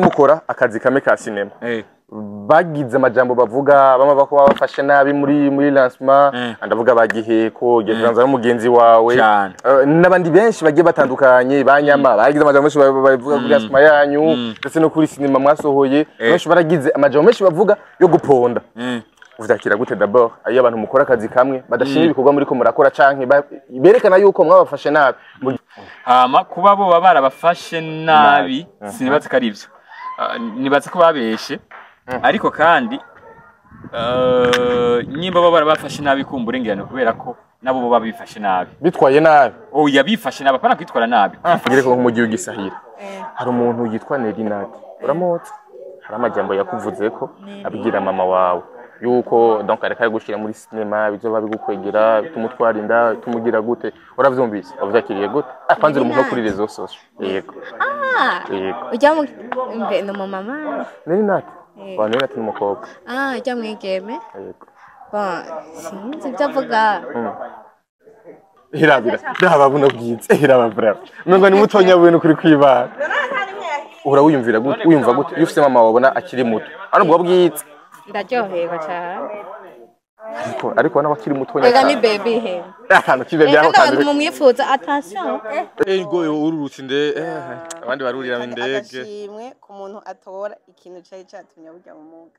Mukora akazi kamwe ka sinema, bagize amajambo bavuga, bamwe bako babafashe nabi muri lancement. Ndavuga bagiheko geranza n'umugenzi wawe Cyane. N'abandi benshi bagiye batandukanye banyama bagize amajambo menshi bavuga kuri lancement yanyu, ndetse no kuri sinema mwasohoye. Benshi baragize amajambo menshi bavuga yo guponda. Uvyakira gute d'abord iyo abantu mukora akazi kamwe badashima ibikorwa muriko murakora, canke berekana yuko mwabafashe nabi? Hama kuba bo baba barabafashe nabi, sinibaza ko ari ivyo. Ah, nibaza ko babeshe, ariko kandi nyimba baba barabafashe nabi, kumbura ingirano kubera ko nabo bo babifashe nabi. Bitwaye nabi. Oya, bifashe nabi, apana kwitwara nabi. Ngire ko mu gihugu gisahira hari umuntu yitwa Nerinati, uramutse, hari amajambo yakuvuzeko abwira mama wawe yuko donc areka gushira muri sinema bizoba bigukwegera, bituma utwara inda, bituma ugira gute. Uravyumvise? Wavyakiriye gute? Apanzira umuntu wo kuri réseaux sociaux, yego. Ah, yego. Ujya mu mbe ni umumama? Nerinati wa Nerinati ni umukobwa. Ah, ujya mwigeme? Yego. Bon, sinzi ibyo avuga. Irabira raba buno bwiza, iraba bravo, umengo ni mutonya bwene kuri kwibara. Uhora wiyumvira gute, wiyumva gute iyo ufise mama wabona akiri muto hano ubwo bwiza? Ndaryoherwa cyane. Ariko nawe akiri mutonya. Ega ni cyane. baby he. Akantu k'ibebe aho Kandi abantu kandi mumwifuza, attention. Ego, ururutse inde abandi baruriramo indege. Agashimwe ku muntu atora ikintu cari catumye burya bumuga.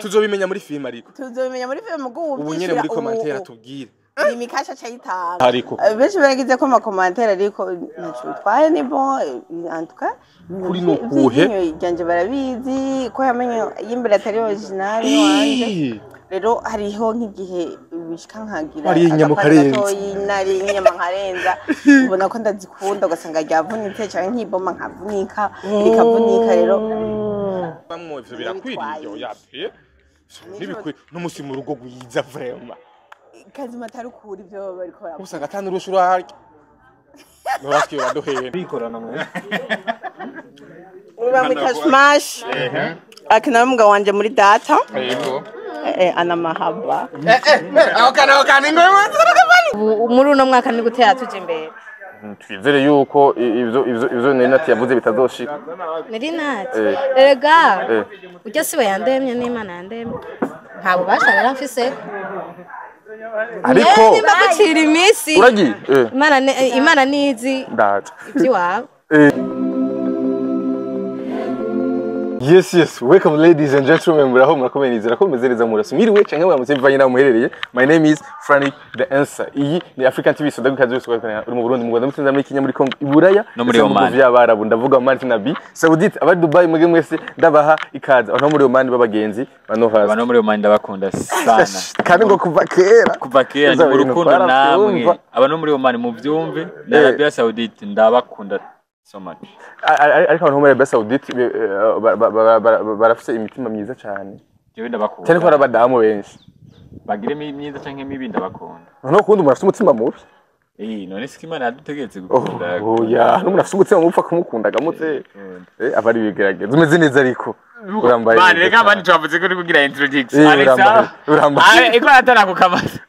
Tuzobimenya muri film, ariko tuzobimenya muri film ubwo. Ubu nyene muri commentaire tubwire. Ni mikasha cayitanga. Ariko benshi baragize ko ama commentaires, ariko ntaco bitwaye, ni bon, en tout cas. Kuri ni ukuhe? Ivyinyo ryanje barabizi ko yamenye y'imbere atari original wanje. Rero hariho nk'igihe bishika nkagira Wariye inyama agapande ukarenza. gatoyi, nariye inyama nkarenza, ubona ko ndazikunda, ugasanga ryavunitse canke nk'iboma nkavunika, rikavunika rero. Bamwe ivyo birakwiriye? Oya pe, ntibikwiye n'umusi mu rugo rwiza vraiment. Kazima atari ukuri ivyo bariko baravuga. Usanga atanu urusha urarya nuraswe baduhera. Bikorana mwe. Bamwita Smash, akina n'umugabo wanje muri Data. Yego. Ana mahaba. Aho kana, aho kana ingwe. Ubu muri uno mwaka ni gutera tuja imbere. Twizere yuko ivyo Nenati yavuze bitazoshika. Nari nati erega ujya siwe yandemye, n'Imana yandemye, nta bubasha nari mfise. Ariko nimba gucira iminsi uragiye. Imana nizi Ndaza. iby'iwawe. Yes, welcome ladies and gentlemen. Muraho, murakomeye, nizera ko mumeze neza, murasa. Mwiriwe canke muramutse bivanye naho muherereye. My name is Frank The Answer. Iyi ni African TV Soda gukazi yose uri mu Burundi, mu Rwanda, muri Tanzania, muri Kenya, muri Congo, i Buraya, No muri ndetse mu Oman. bihugu vy'Abarabu. Ndavuga Oman na Arabie Saoudite, abari Dubai mwege mwese ndabaha ikaze. Abantu bo muri Oman b'abagenzi bano hasi. Abantu bo muri Oman ndabakunda sana. Kandi ngo kuva kera. Kuva kera ni Uza mu ibintu rukundo namwe. twaravyumva. Abantu bo muri Oman muvyumve na Arabia Saudite ndabakunda so much. Ariko abantu bo muri Arabie Saoudite barafise imitima myiza cyane. Jewe ndabakunda. Cyane ko hari abadamu benshi. Bagire myiza canke mibi, ndabakunda. Noneho kundi umuntu afise umutima mubi. None siko Imana yadutegetse gukunda? Oya, n'umuntu afise umutima mubi upfa kumukunda agamutse. Aba ari ibigerageza. Umeze neza ariko. Urambaye Bani neza reka cyane. abandi twavuze ko uri kugira introduction. Urambaye. Urambaye. Iko atana kukamata.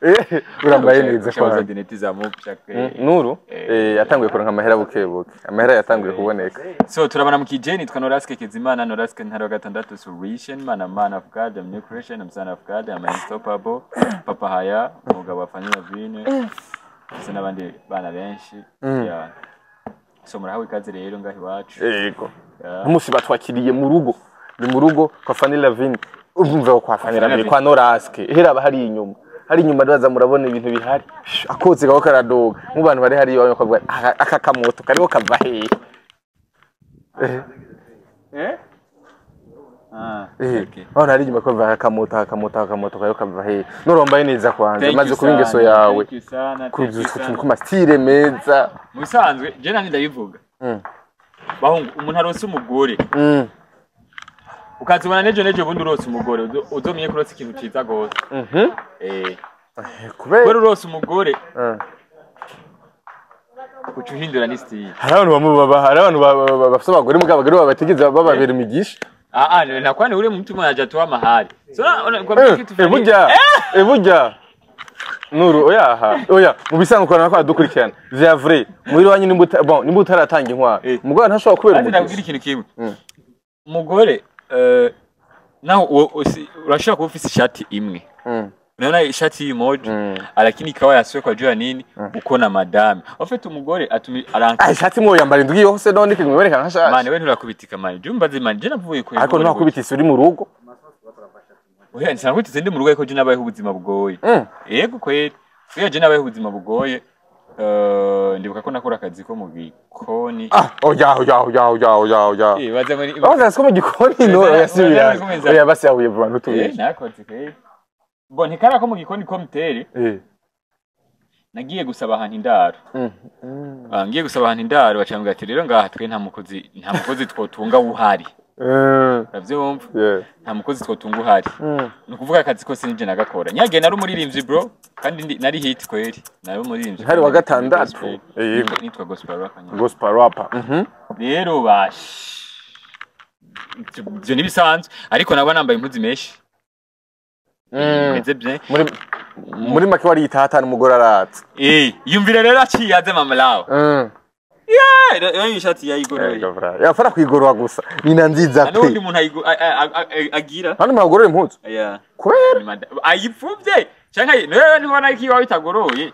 Urambaye neza Shabuza kwa. dineti za mupya. Nuru yatanguye kuronka amahera buke buke. Amahera yatanguye kuboneka. So turabona mu kije, nitwa Noraske Kezimana, Noraske Ntaro gatandatu solution, man of God, I'm new creation, I'm son of God, I'm unstoppable, Papa Haya, umugabo wa Fanny Lavine, ndetse n'abandi bana benshi. Yeah. So murahawe ikaze rero ngaho iwacu. Yego. Yeah. Umunsi batwakiriye mu rugo. Ni mu rugo kwa Fanny Lavine. Urumva kwa Fanny Lavine, kwa Noraske. Hera aba hari inyuma. Hari inyuma ndaza murabona ibintu bihari. Akotse kako karadoga. Mu bantu bari hari bamwe bakavuga aka kamoto kariho kava hehe? Ah, okay. Hano hari inyuma ko akamoto, akamoto, akamoto kayo kava hehe? None wambaye neza kwanza. Thank Maze you kuba ingeso sana, yawe. thank you sana, thank you Kuzuza sana. ku ma style meza. Mu bisanzwe je nanje ndabivuga. Bahungu, umuntu aronse umugore, ukazibona nejo nejo bundi urose umugore, uzomenye ko urose ikintu ciza gose. Kubera Kubera urose umugore uca uhindura n'i style. Hari abantu bamwe baba, hari abantu bafise abagore mugabo abagore babategeza bababera imigisha. Ah ah, nakwani ule mtu mwenye hajatoa mahari. So na kwa kitu Burya, burya. Nuru oya ha oya mu bisanzwe ukora nako adukurikirana vya vrai muri wanyu nimba bon nimba utaratanga inkwano umugore ntashobora kubera umugore. Ndakubwira ikintu kimwe, umugore naho urashobora kuba ufise ishati imwe, unaona ishati hii moja lakini ikawa yaswekwa juu ya nini uko na madame ofite umugore atumi aranka ishati mwo yambara indwi yose none kimwereka nka shati mane we nturakubitika mane jumba zimane je navuye ko ariko ntakubitise uri mu rugo. Oya nsanakubitise ndi mu rugo ariko je nabayeho ubuzima bugoye. Yego kweli oya je nabayeho ubuzima bugoye. Ndibuka ko nakora akazi ko mu gikoni. Oya oya oya oya oya oya. Baza muri baza ko mu gikoni no oya sibira. Oya basi yahuye vuba ntutubeshe. Nakoze kweli. Bon ntikara ko mu gikoni komtere. Nagiye gusaba ahantu indaro. Ngiye gusaba ahantu indaro bacambwira ati rero ngaha twe nta mukozi twotunga uhari. Uravyumva? Nta mukozi twotunga uhari. Ni ukuvuga akazi kose nije nagakora. Nyage nari umuririmbyi bro kandi nari hit kweli. Nari umuririmbyi. Hari wa gatandatu. Nitwa gospel rapper. Gospel rapper. Rero bash. Ivyo nibisanzwe ariko nabo nambaye impuzu menshi. Muri make wari itatana umugore aratse. Yumvira rero aciyaze mama lawo. Yeah, ishati yayigoroye. Yafara kwigorora gusa. Nina nziza pe. Nundi muntu agira. Hano mwagorora impuzu? Yeah. Kubera ayipfuvye. Canke newe ntubona iki wawe itagoroye.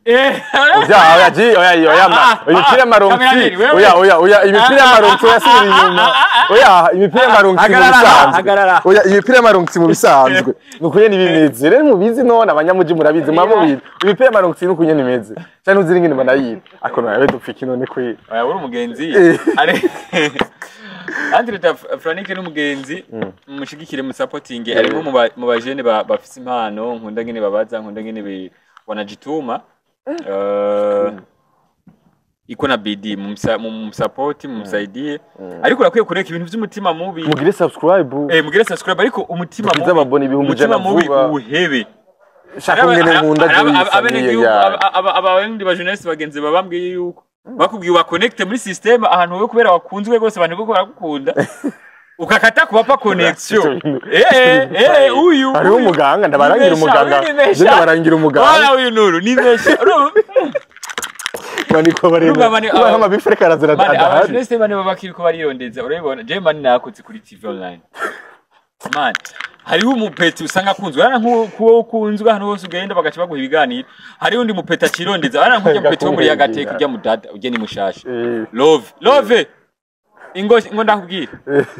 Oya oya oya oya imipira maronki. Oya oya oya imipira maronki yasubira inyuma. Oya imipira maronki mu bisanzwe. Oya imipira maronki mu bisanzwe. Nukuye nibimeze. Rero mubizi none abanyamuji murabizi mwamubizi. Imipira maronki nukuye nimeze. Cyane uziri ngene banayira. Ako nawe dupfiki none kwe. Oya uri umugenzi. Are Andre ta Franike n'umugenzi mushigikire mu supporting arimo mu bajene bafise impano nkunda ngene babaza nkunda ngene wanajituma. Iko na bidii mumsupport mumsaidie ariko urakwiye kureka ibintu by'umutima mubi mugire subscribe mugire subscribe ariko umutima mubi ababona ibihumbi ijana vuba uhebe shaka ngene nkunda abandi ba journalist bagenzi babambwiye yuko bakubwiye wa connect muri system ahantu wewe kubera wakunzwe gose abantu bwo baragukunda ukakata kubapa connection uyu ari umuganga ndabarangira umuganga ndabarangira umuganga wala uyu nuru ni mesha maniko bareba hama bifreka arazira adahari abajeste bane babakiri ko barirondeza urabibona je mani nakotse kuri TV online man hariho umupeti usanga akunzwe arana nkuwo ukunzwe hano hose ugenda bagaca baguha ibiganiro hariho undi mupeti akirondeza arana nk'ujya mupeti wo muri yagateka ujya mudada ujye ni mushasha love love ingo ingo ndakubwira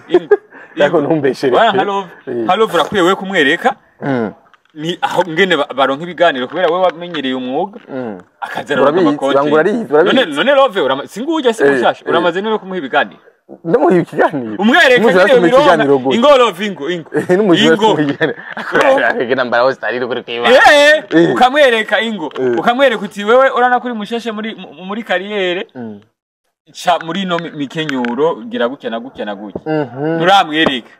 ingo yako ntumbeshere wala love love urakwiye we kumwereka ni aho ngene baronka ibiganiro kubera we wamenyereye umwuga akazana amakonti none love singujya si mushasha uramaze none kumuha ibiganiro ndamuha ikiganiro umwereka ngene bironka ingo love ingo ingo ingo akora nambara hose ari kuri kwiba ukamwereka ingo ukamwereka uti wewe urana kuri mushasha muri kariyere cha muri no mikenyuro gira gutya na gutya na gutya nturamwereka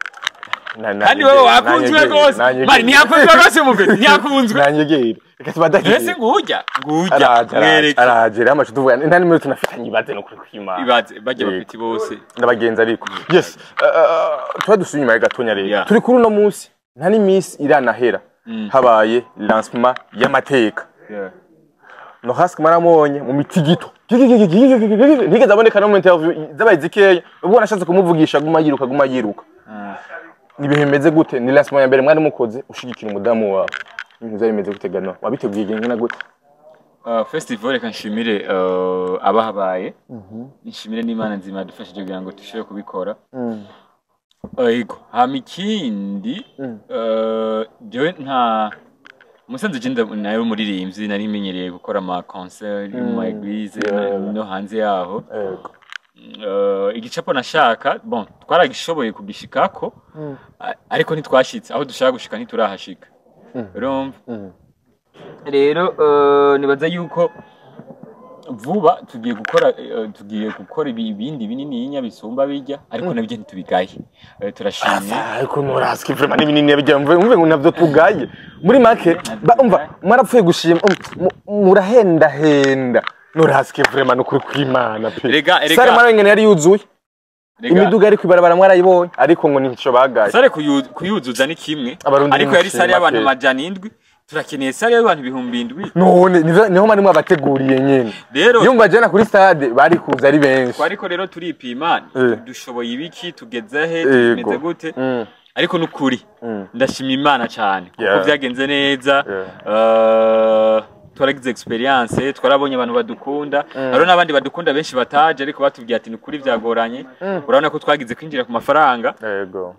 kandi wewe wakunzwe rwose mari ntiyakunzwe rwose mugezi ntiyakunzwe nanyegera reka tubadagire ese ngujya ngujya mwereke aragera amacu tuvuga nta nimero tunafitanye ibaze no kuri kwima ibaze bajya bafite bose ndabagenza ariko yes tuba dusuye inyuma gatonya rero turi kuri uno munsi nta n'imisi iranahera habaye lancement y'amateka no hask maramubonye mu mitigito ntigeze aboneka no mu interview zabaye zikeya ubwo nashatse kumuvugisha aguma yiruka aguma yiruka ibihe bimeze gute ni lancement ya mbere mwari mukoze ushigikira umudamu wawe ibintu byari bimeze gute gano wabiteguye ngena gute festival reka nshimire abahabaye nshimire n'Imana nzima yadufashije kugira ngo dushobore kubikora yego hama ikindi jewe nta musanze je nayo muririmbyi nari menyereye gukora ama concert mu ma église no hanze yaho igicapo nashaka bon twaragishoboye kugishikako ariko ntitwashitse aho dushaka gushika ntiturahashika urumva rero nibaza yuko vuba tugiye gukora ibindi binini bisumba bijya ariko nabyo ntitubigaye turashimye ariko nuraski vraiment n'ibinini bijya mve ngo navyo tugaye muri make umva mwarapfuye gushima murahenda henda nuraski vraiment nukuri kwimana pe rega sare marengene yari yuzuye imiduga ari kwibarabara mwarayibonye ariko ngo nico bagaye sare kuyuzuza ni kimwe ariko yari sare y'abantu 700 Turakeneye salle y'abantu 7,000. None niho mari mwabateguriye nyene. Rero iyo mbajana kuri stade bari kuza ari benshi. Ariko rero turipima, dushoboye ibiki, tugeze he, tumeze gute. Ariko nukuri ndashima Imana cyane kuko byagenze neza. Twaragize experience, twarabonye abantu badukunda, hariho n'abandi badukunda benshi bataje ariko batubwiye ati nukuri byagoranye. Urabona ko twagize kwinjira ku mafaranga. Yego.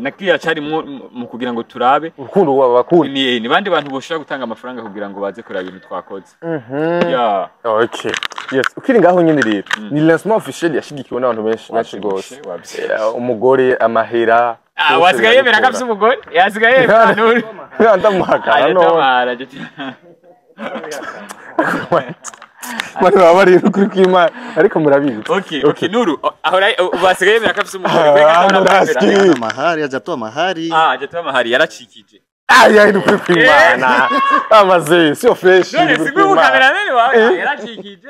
Na kiriya cari mu kugira ngo turabe urukundo rw'abakunda. Ni bandi bantu boshobora gutanga amafaranga kugira ngo baze kuraba ibintu twakoze. Yeah. Okay. Yes, ukiri ngaho nyene rero. Ni lancement officiel yashigikiwe n'abantu benshi benshi gose. Umugore amahera. Wasigaye yemera ko afise umugore? Yasigaye yemera nuri. Ndamuhakana none. Mwana baba kuri kw'Imana ariko murabizi. Okay, Nuru ahora basigaye yemera ko afise umugore. Mahari hajatoa mahari. Hajatoa mahari yaracikije. Aya ni kuri kw'Imana. Amaze sio fresh. None sigubu cameraman wawe yaracikije.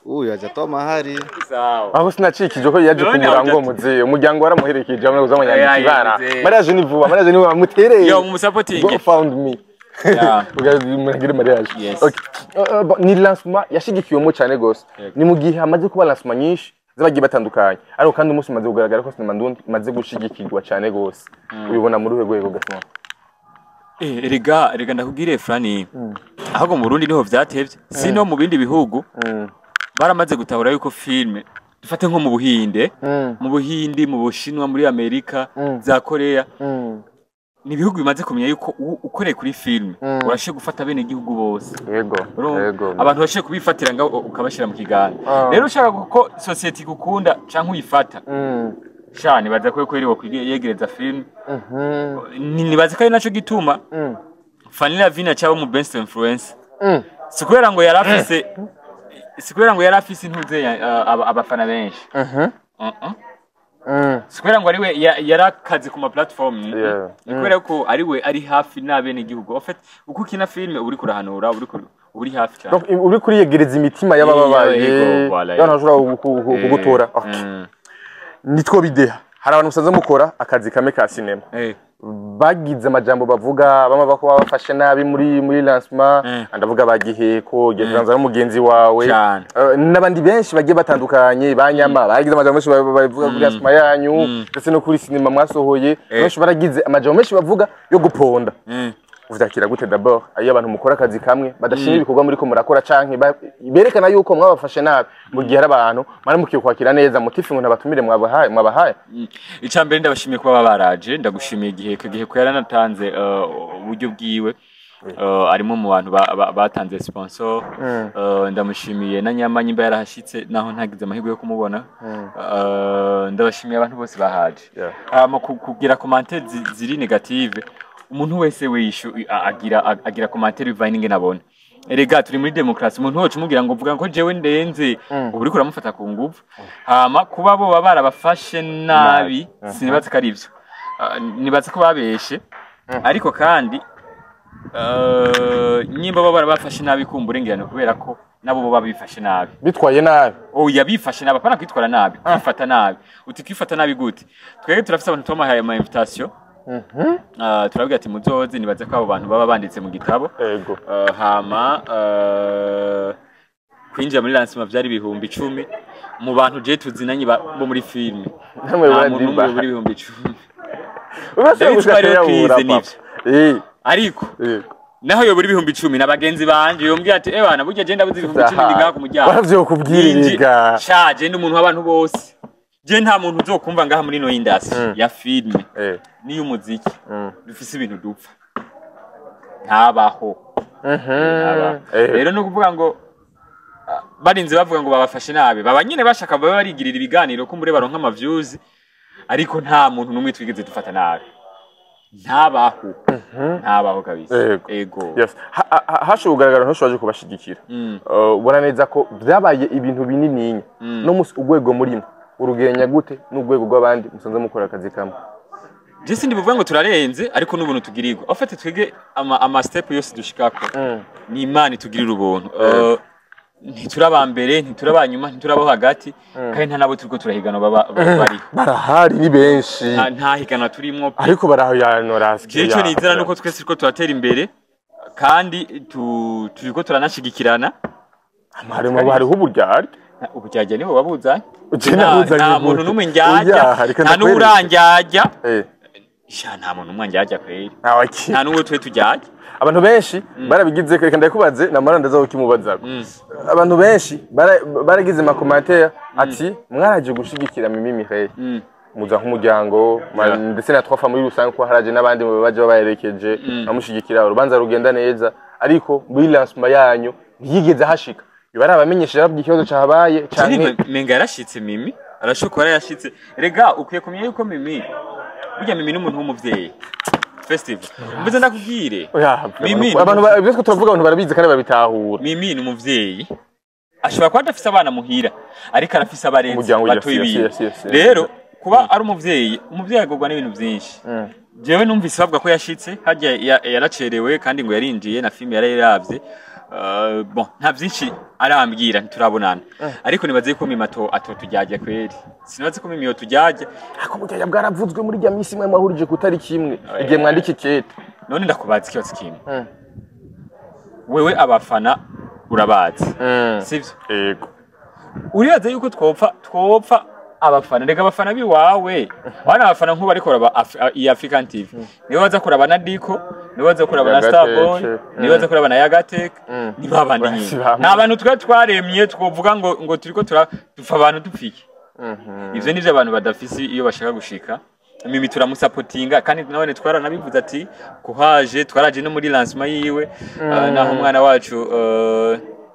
Uyu hajatoa mahari. Sawa. Aho sinacikije ko yaje kumurango muze. Umuryango waramuherekeje amwe kuzamanyandika ibara. Mariage ni vuba, mariage ni vuba mutereye. Yo mu supporting. Go found me. Muragire mariage. Yes. Okay. Ni lancement yashigikiwemo cyane gose. Ni mu gihe hamaze kuba lancement nyinshi zabagiye batandukanye. Ariko kandi umunsi umaze kugaragara ko sinema ndundi imaze gushigikirwa cyane gose. Ubibona muri uruhe rwego gasoma? Erega ndakubwire Frani. Ahubwo mu Burundi niho vyatevye. Sino mu bindi bihugu baramaze gutahura yuko filme dufate nko mu Buhinde, mu Buhindi, mu Bushinwa, muri Amerika, za Korea. Ni bihugu bimaze kumenya yuko ukoreye kuri filme urashe gufata bene igihugu bose. Yego. Yego. Abantu bashe kubifatira ngo ukabashira mu kiganza. Rero ushaka ko society gukunda canke uyifata. Shani baza ko kweri yegereza filme. Nibaza ko ari naco gituma Fanny Lavina cyaba mu best influence. Sikwera ngo yarafise intuze abafana benshi. Sikwera ngo ariwe yarakaze ku ma platform. Nikwera ko ariwe ari hafi n'abene igihugu. En fait uko ukina filme uri kurahanura uri hafi cyane. Donc uri kuriyegereza imitima y'abababaye. Yana ashobora kugutora. Nitwo bideha. Hari abantu musanze mukora akazi kame ka cinema. Bagize amajambo bavuga bamwe bako babafashe nabi muri lancement, ndavuga bagiheko geranza n'umugenzi wawe n'abandi benshi bagiye batandukanye banyama bagize amajambo menshi bavuga kuri lancement yanyu ndetse no kuri cinema mwasohoye. Benshi baragize amajambo menshi bavuga yo guponda. Uvyakira gute d'abord ayo abantu mukora akazi kamwe badashima ibikorwa muri ko murakora canke berekana yuko mwabafashe nabi mu gihe abantu mari mukiye kwakira neza mutifi ngo nabatumire mwabahaye? Icya mbere ndabashimiye kuba baraje, ndagushimiye igihe ko yaranatanze uburyo bwiwe, arimo mu bantu batanze sponsor. Ndamushimiye na Nyama nyimba yarahashitse naho ntagize amahirwe yo kumubona. Ndabashimiye abantu bose bahaje. Kugira commentaire ziri negative, umuntu wese wishu agira commentaire bivanye n'ingene abona. Erega turi muri demokrasi, umuntu wose umubwira ngo vuga ngo jewe ndenze ubu uriko uramufata ku nguvu. Hama kuba bo baba barabafashe nabi sinibaza ko ari ivyo. Nibaza ko babeshe. Ariko kandi nyimba baba barabafashe nabi kumburengirano kubera ko nabo bo babifashe nabi. Bitwaye nabi. Oya bifashe nabi, apana kwitwara nabi, kwifata nabi. Uti kwifata nabi gute? Twebwe turafise abantu twamuhaye ama invitation. Turabwira ati muzoze, nibaze ko abo bantu baba banditse mu gitabo. Yego. Hama kwinjira muri lancement byari 10,000 mu bantu je tuzinanye bo muri filme. Nta muntu n'umwe muri 10,000. Urashobora gushaka nivyo. Ariko naho yobura 10,000 na bagenzi banje yombwira ati eh bana burya je ndabuze 10,000 ndi ngaha ku muryango. Baravyokubwirira. Shaje ndi umuntu w'abantu bose. Je nta muntu uzokumva ngaha muri no industry ya filme niyo umuziki dufise ibintu dupfa ntabaho. Rero no kuvuga ngo barinze bavuga ngo babafashe nabi, baba nyine bashaka baba barigirira ibiganiro ko muri baronka ama views, ariko nta muntu numwe twigeze dufata nabi. Ntabaho. Ntabaho kabisa. Ego. Yes. Hasho ugaragara ntushoje kubashigikira. Ubona neza ko byabaye ibintu binini no musi ugwego murimo. Urugerenya gute n'ugwego rw'abandi musanze mukora akazi kamwe? Je sindi buvuga ngo turarenze ariko n'ubuntu tugirirwa. En fait twege ama step yose dushikako ni Imana itugirira ubuntu. Ntituraba mbere, ntituraba nyuma, ntituraba hagati, kandi nta nabo turiko turahigana baba bariho. Barahari ni benshi. Nta higana turimwo. Ariko barahayanora. Je ico nizera nuko twese turiko turatera imbere Kandi turiko turanashigikirana. Harimo hariho uburyarya. Uburyarya nibo babuzanye. Je nabuzanye Nta muntu gute? n'umwe ndyarya, Oya, reka nta ndakwereke. n'uwurandyarya. Sha, nta muntu n'umwe ndyarya kweri. Ntawe ki. Nta n'uwo twe turyarya. Abantu benshi barabigize, reka ndakubaze namara ndaza kukimubazako. Abantu benshi baragize ama commentaires ati mwaraje gushigikira Mimi Mireille, muza nk'umuryango, ndetse na trois muri rusange, ko haraje n'abandi baje babaherekeje, bamushigikira, urubanza rugenda neza, ariko muri lancement yanyu ntiyigeze hashika. Biba ari abamenyesheje babwiye ikibazo cahabaye Canke canke menga yarashitse. Mimi arashobora kuba yarashitse. Rega ukwiye kumenya yuko Mimi, burya Mimi n'umuntu w'umuvyeyi. Festival mvuze ndakubwire. Oya, Mimi abantu ibyo twe turavuga abantu barabizi kandi babitahura. Mimi ni umuvyeyi, ashobora kuba adafise abana muhira, ariko arafise abarenzi Umuryango. batoye ibintu. Yes. Rero kuba ari umuvyeyi, umuvyeyi agorwa n'ibintu vyinshi. Jewe numvise bavuga ko yashitse harya, yaracerewe kandi ngo yarinjiye na filime yarayiravye. Bon, nta vyinshi arambwira, ntiturabonana, ariko nibaze ko Mimi atotujyajya kweri. Sinibaze ko Mimi yotujyajya. Ako burya bwaravuzwe muri rya misi imwe mwahurije ku tariki imwe, igihe mwandika ikete. None ndakubaza ikibazo kimwe. Wewe abafana urabazi, sivyo? Yego. Uribaza yuko twopfa abafana? Rega abafana biwawe wana abafana nk'ubu ariko baraba iyi African TV, nibo baza kuraba na Diko, nibo baza kuraba na Yagateke. Starboy, nibo baza kuraba na Yagatek. Ni babandi Basi nyine. bamwe. Nta bantu twa twaremye twovuga ngo turiko dupfa abantu dupfike. Ivyo nivyo abantu badafise iyo bashaka gushika. Mimi turamusapotinga, kandi nawe twaranabivuze ati kuhaje twaraje no muri lancement yiwe. Naho umwana wacu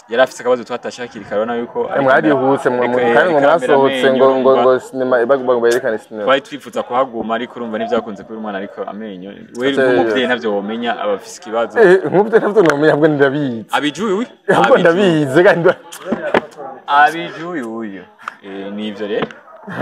yari afise akabazo twatashe hakiri kare, urabona yuko ariko Mwarihuse kandi ngo ariko mwasohotse amenyo, ngo urumva. Ngo sinema bagomba berekane sinema. Twari twifuza kuhaguma, ariko urumva ntibyakunze kubera umwana ariko amenyo. We Ate- nk'umuvyeyi ntavyo womenya, aba afise ikibazo. Nk'ubwo ntabwo nomenya, ahubwo ndabizi. Abijuye. Ahubwo ndabizi kandi. Abijuye uyu. Nivyo rero,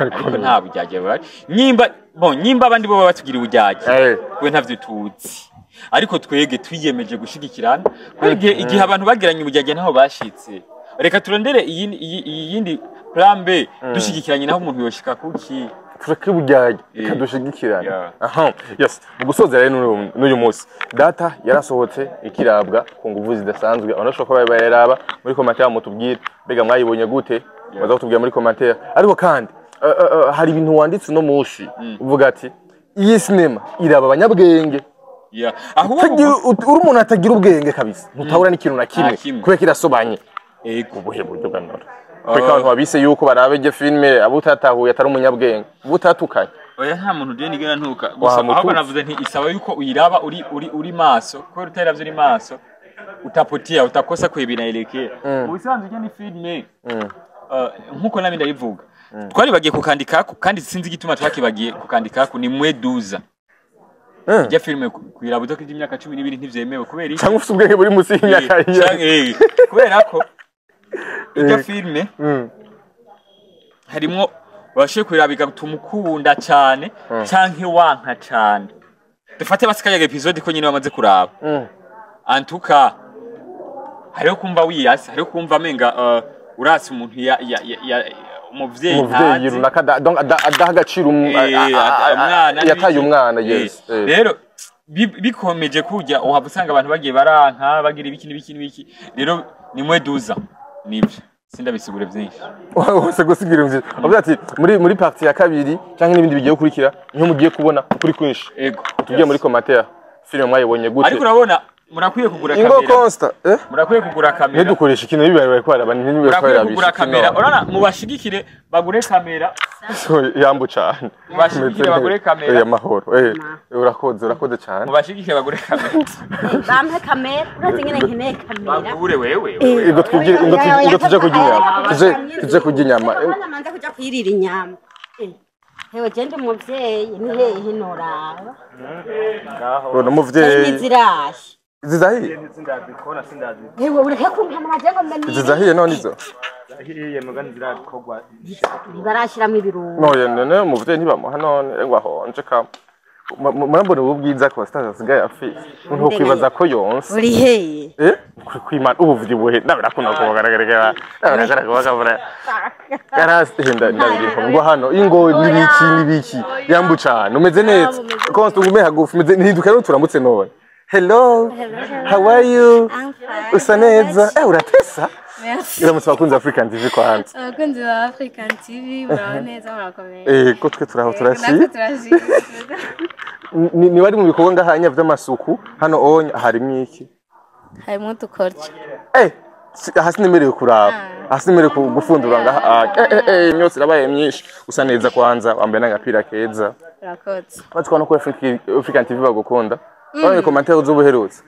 ariko nta buryarya buhari. Nyimba bon, nyimba abandi bo baba batugira uburyarya, we ntavyo tuzi, ariko twege twiyemeje gushigikirana, kubera igihe abantu bagiranye uburyarya ntaho bashitse. Reka turondere iyi yindi plan B, dushigikiranye naho umuntu yoshika kuki. Tureke uburyarya, ikadushigikirana. Aha, yes. Mu gusoza rero n'uyu munsi data yarasohotse ikirabwa ku nguvu zidasanzwe. Abantu bashobora kuba bayaraba muri commentaire, mutubwire mbega mwayibonye gute. Baza kutubwira muri commentaire. Ariko kandi hari ibintu wanditse uno munsi uvuga ati iyi sinema iraba abanyabwenge. Ahubwo Uri umuntu atagira ubwenge kabisa, ntutabura n'ikintu na kimwe, Nta kimwe. kubera ko irasobanye. Ubuhe buryo bwa nora kubera ko abantu babise yuko baraba iryo filime, abo utatahuye atari umunyabwenge, abo utatukanye? Oya, nta muntu ugenda nigera ntuka gusa. Wamututse. Ahubwo navuze nti isaba yuko uyiraba uri maso, kubera utayiravye uri maso utapotia, utakosa kwe binaelekea. Mu bisanzwe ujya ni filime, nkuko nami ndabivuga, twari bagiye kukandikako kandi sinzi igituma twakibagiye kukandikako, ni mwe duza. Ijya filime kuyiraba udakije imyaka 12 ntivyemewe. Kubera iki? Cyangwa ufite ubwenge buri munsi y'imyaka Canke, kubera ko ijya filime harimwo bashe kuyiraba igatuma ukunda cane canke wanka cane. Dufate basikayaga episode ko nyine bamaze kuraba, antuka hariho kumva wiyasi, hariho kumva amenga urasi umuntu ya umuvyeyi umuvyeyi ntazi. Runaka donc adaha agaciro umwana yataye n'ibiki. Umwana, yes. Rero bikomeje kujya uhava usanga abantu bagiye baranka bagira ibiki n'ibiki n'ibiki. Rero ni mwe duza, nibyo, sindabisigure byinshi. Wose gusigira imvye avuga ati muri partie ya kabiri cyangwa n'ibindi bigiye gukurikira niho mugiye kubona ukuri kwinshi. Ego. Tubwiye muri commentaire filime mwayibonye gute. Ariko urabona murakwiye kugura Ingo kamera. Consta, Murakwiye kugura kamera. Ntidukoresha ikintu bibaye bariko baraba ntibibaye Murakwiye barabisha. kugura kamera, urabona mubashigikire bagure kamera. Yambu cyane. Mubashigikire bagure kamera. Amahoro, urakoze cyane. Mubashigikire bagure kamera. Bampe kamera, urazi nyine nkeneye kamera. Bagure wewe. Ingo twigire, ingo tuje kurya inyama, tuje kurya inyama. Abana manza kuja kwirira inyama. Hewe je ndi umuvyeyi, ni hehe noraba? Urabona umuvyeyi. Ntizirashe. Zizahiye. Sindazikora, sindazi. Hewe ureke kumpamara je ngo mbe nire. Zizahiye none izo. Hiye muga ntizirakorwa. Ntibarashiramwo ibirungo. Noye none umuvyeyi ntibamuha none ngo ahonje kama. Murambona ubu bwiza Constance asigaye afise, umuntu kwibaza ko yonse. Uri hehe? Kuri kwimana ubu vyibuhe nabirakunda kubagaragara nabirakunda yarahenda ndabiriho ngo hano ingo nibiki nibiki. Yambu cane, umeze neza Constance? Ugume hagufi, umeze ntiduka rero turamutse none. Hello. How are you? I'm fine. Usa neza. Uratesa? Merci. Iramutse abakunzi African TV kwanza. Abakunzi ba African TV muraho neza, murakomeye. Ko twe turaho turashimye. Natwe turashimye. Ni wari mu bikorwa ngahanya vy'amasuku hano onya harimwo iki? Harimo udukoryo. Hasi nemerewe kuraba. Hasi nemerewe gufundura ngaha. Imyotsi irabaye myinshi. Usa neza kwanza, wambaye n'agapira keza. Urakoze. Batwa no kuri African TV bagukunda. Bamwe commentaire z'ubuherutse.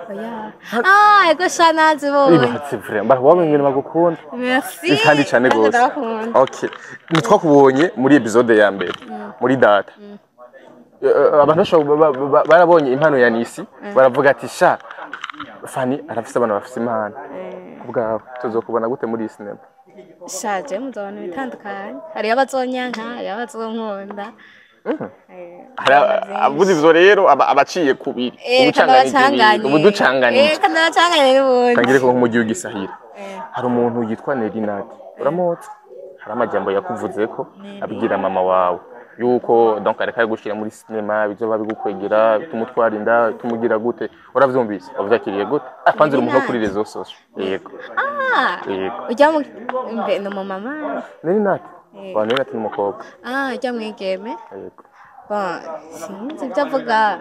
Oya. Ah, ego shana zibonye. Ibatse vraiment. Barabonye ngene bagukunda. Merci. Kandi cyane gose. Ndabakunda. Okay. Nitwakubonye muri episode ya mbere. Muri data. Abantu barabonye impano ya Nisi, baravuga ati sha Fanny arafise abantu bafise impano. Kubwawe tuzokubona gute muri cinema? Shaje muzobona ibitandukanye. Hariyo abazonyanka, hariyo abazonkunda. Avuze ivyo rero abaciye kubiri. Ubuducanganije. Kandi abacanganye n'ubundi. Tangire ko mu gihugu gisahira. Hari umuntu yitwa Nerinat. Uramutse? Hari amajambo yakuvuzeko abwira mama wawe yuko donc areka gushira muri cinema bizoba bigukwegera tumutwara inda tumugira gute, uravyumvise? Wavyakiriye gute? Kwanza uri umuntu kuri réseaux sociaux. Yego. Yego. Ujya mu mbe no mama. Nerinat. Wa Nerinat ni umukobwa. Ujya mwigeme. Yego. Bon, sinzi ibyo avuga.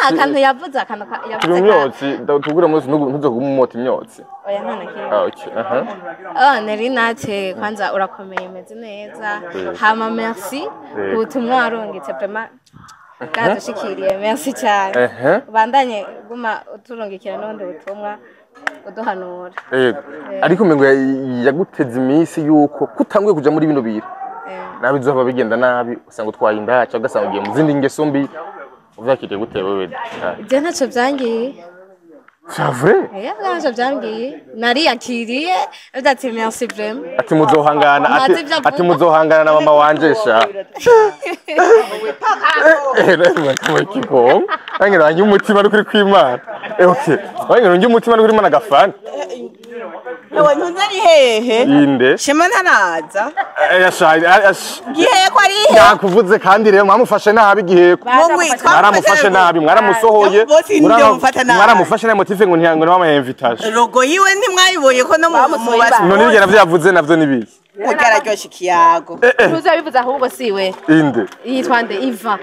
Akantu yavuze akantu yavuze. Imyotsi tugura munsi ntuzoguma umota imyotsi. Oya nta nakimwe. Okay. Nerinat kwanza urakomeye, umeze neza. Hama merci ubutumwa warungitse vraiment bwadushikiriye, merci cyane. Ubandanye guma uturungikira n'ubundi butumwa uduhanura. Yego. Ariko umengo yaguteze iminsi yuko kutanguye kuja muri bino biro. Nabi bizoba bigenda nabi usanga utwaye inda cyangwa ugasanga ugiye mu zindi ngeso mbi. Uvyakiriye gute wewe? Ibyo ntacyo byangiye. C'est vrai? Ntacyo byambwiye. Nariyakiriye, ati merci vraiment. Ati muzohangana, ati muzohangana na mama wanje sha. Wangira ngi umutima n'ukuri kw'Imana. Okay. Wangira ngi umutima n'ukuri Imana gafana. Ewe ntunze ari hehe? Inde. Shema ntaraza. Giheko ko ari he? Nakuvuze kandi rero mwamufashe nabi giheko. Mwaramufashe nabi, mwaramusohoye. Mwaramufashe nabi motive ngo ntiyango n'ama invitation. Rogo yiwe ntimwayiboye ko no mu basi. None ibyo navyavuze navyo nibiki? Ugararyoshye ikiyago. Ntuzabivuze ahubwo siwe. Inde. Yitwa nde? Iva.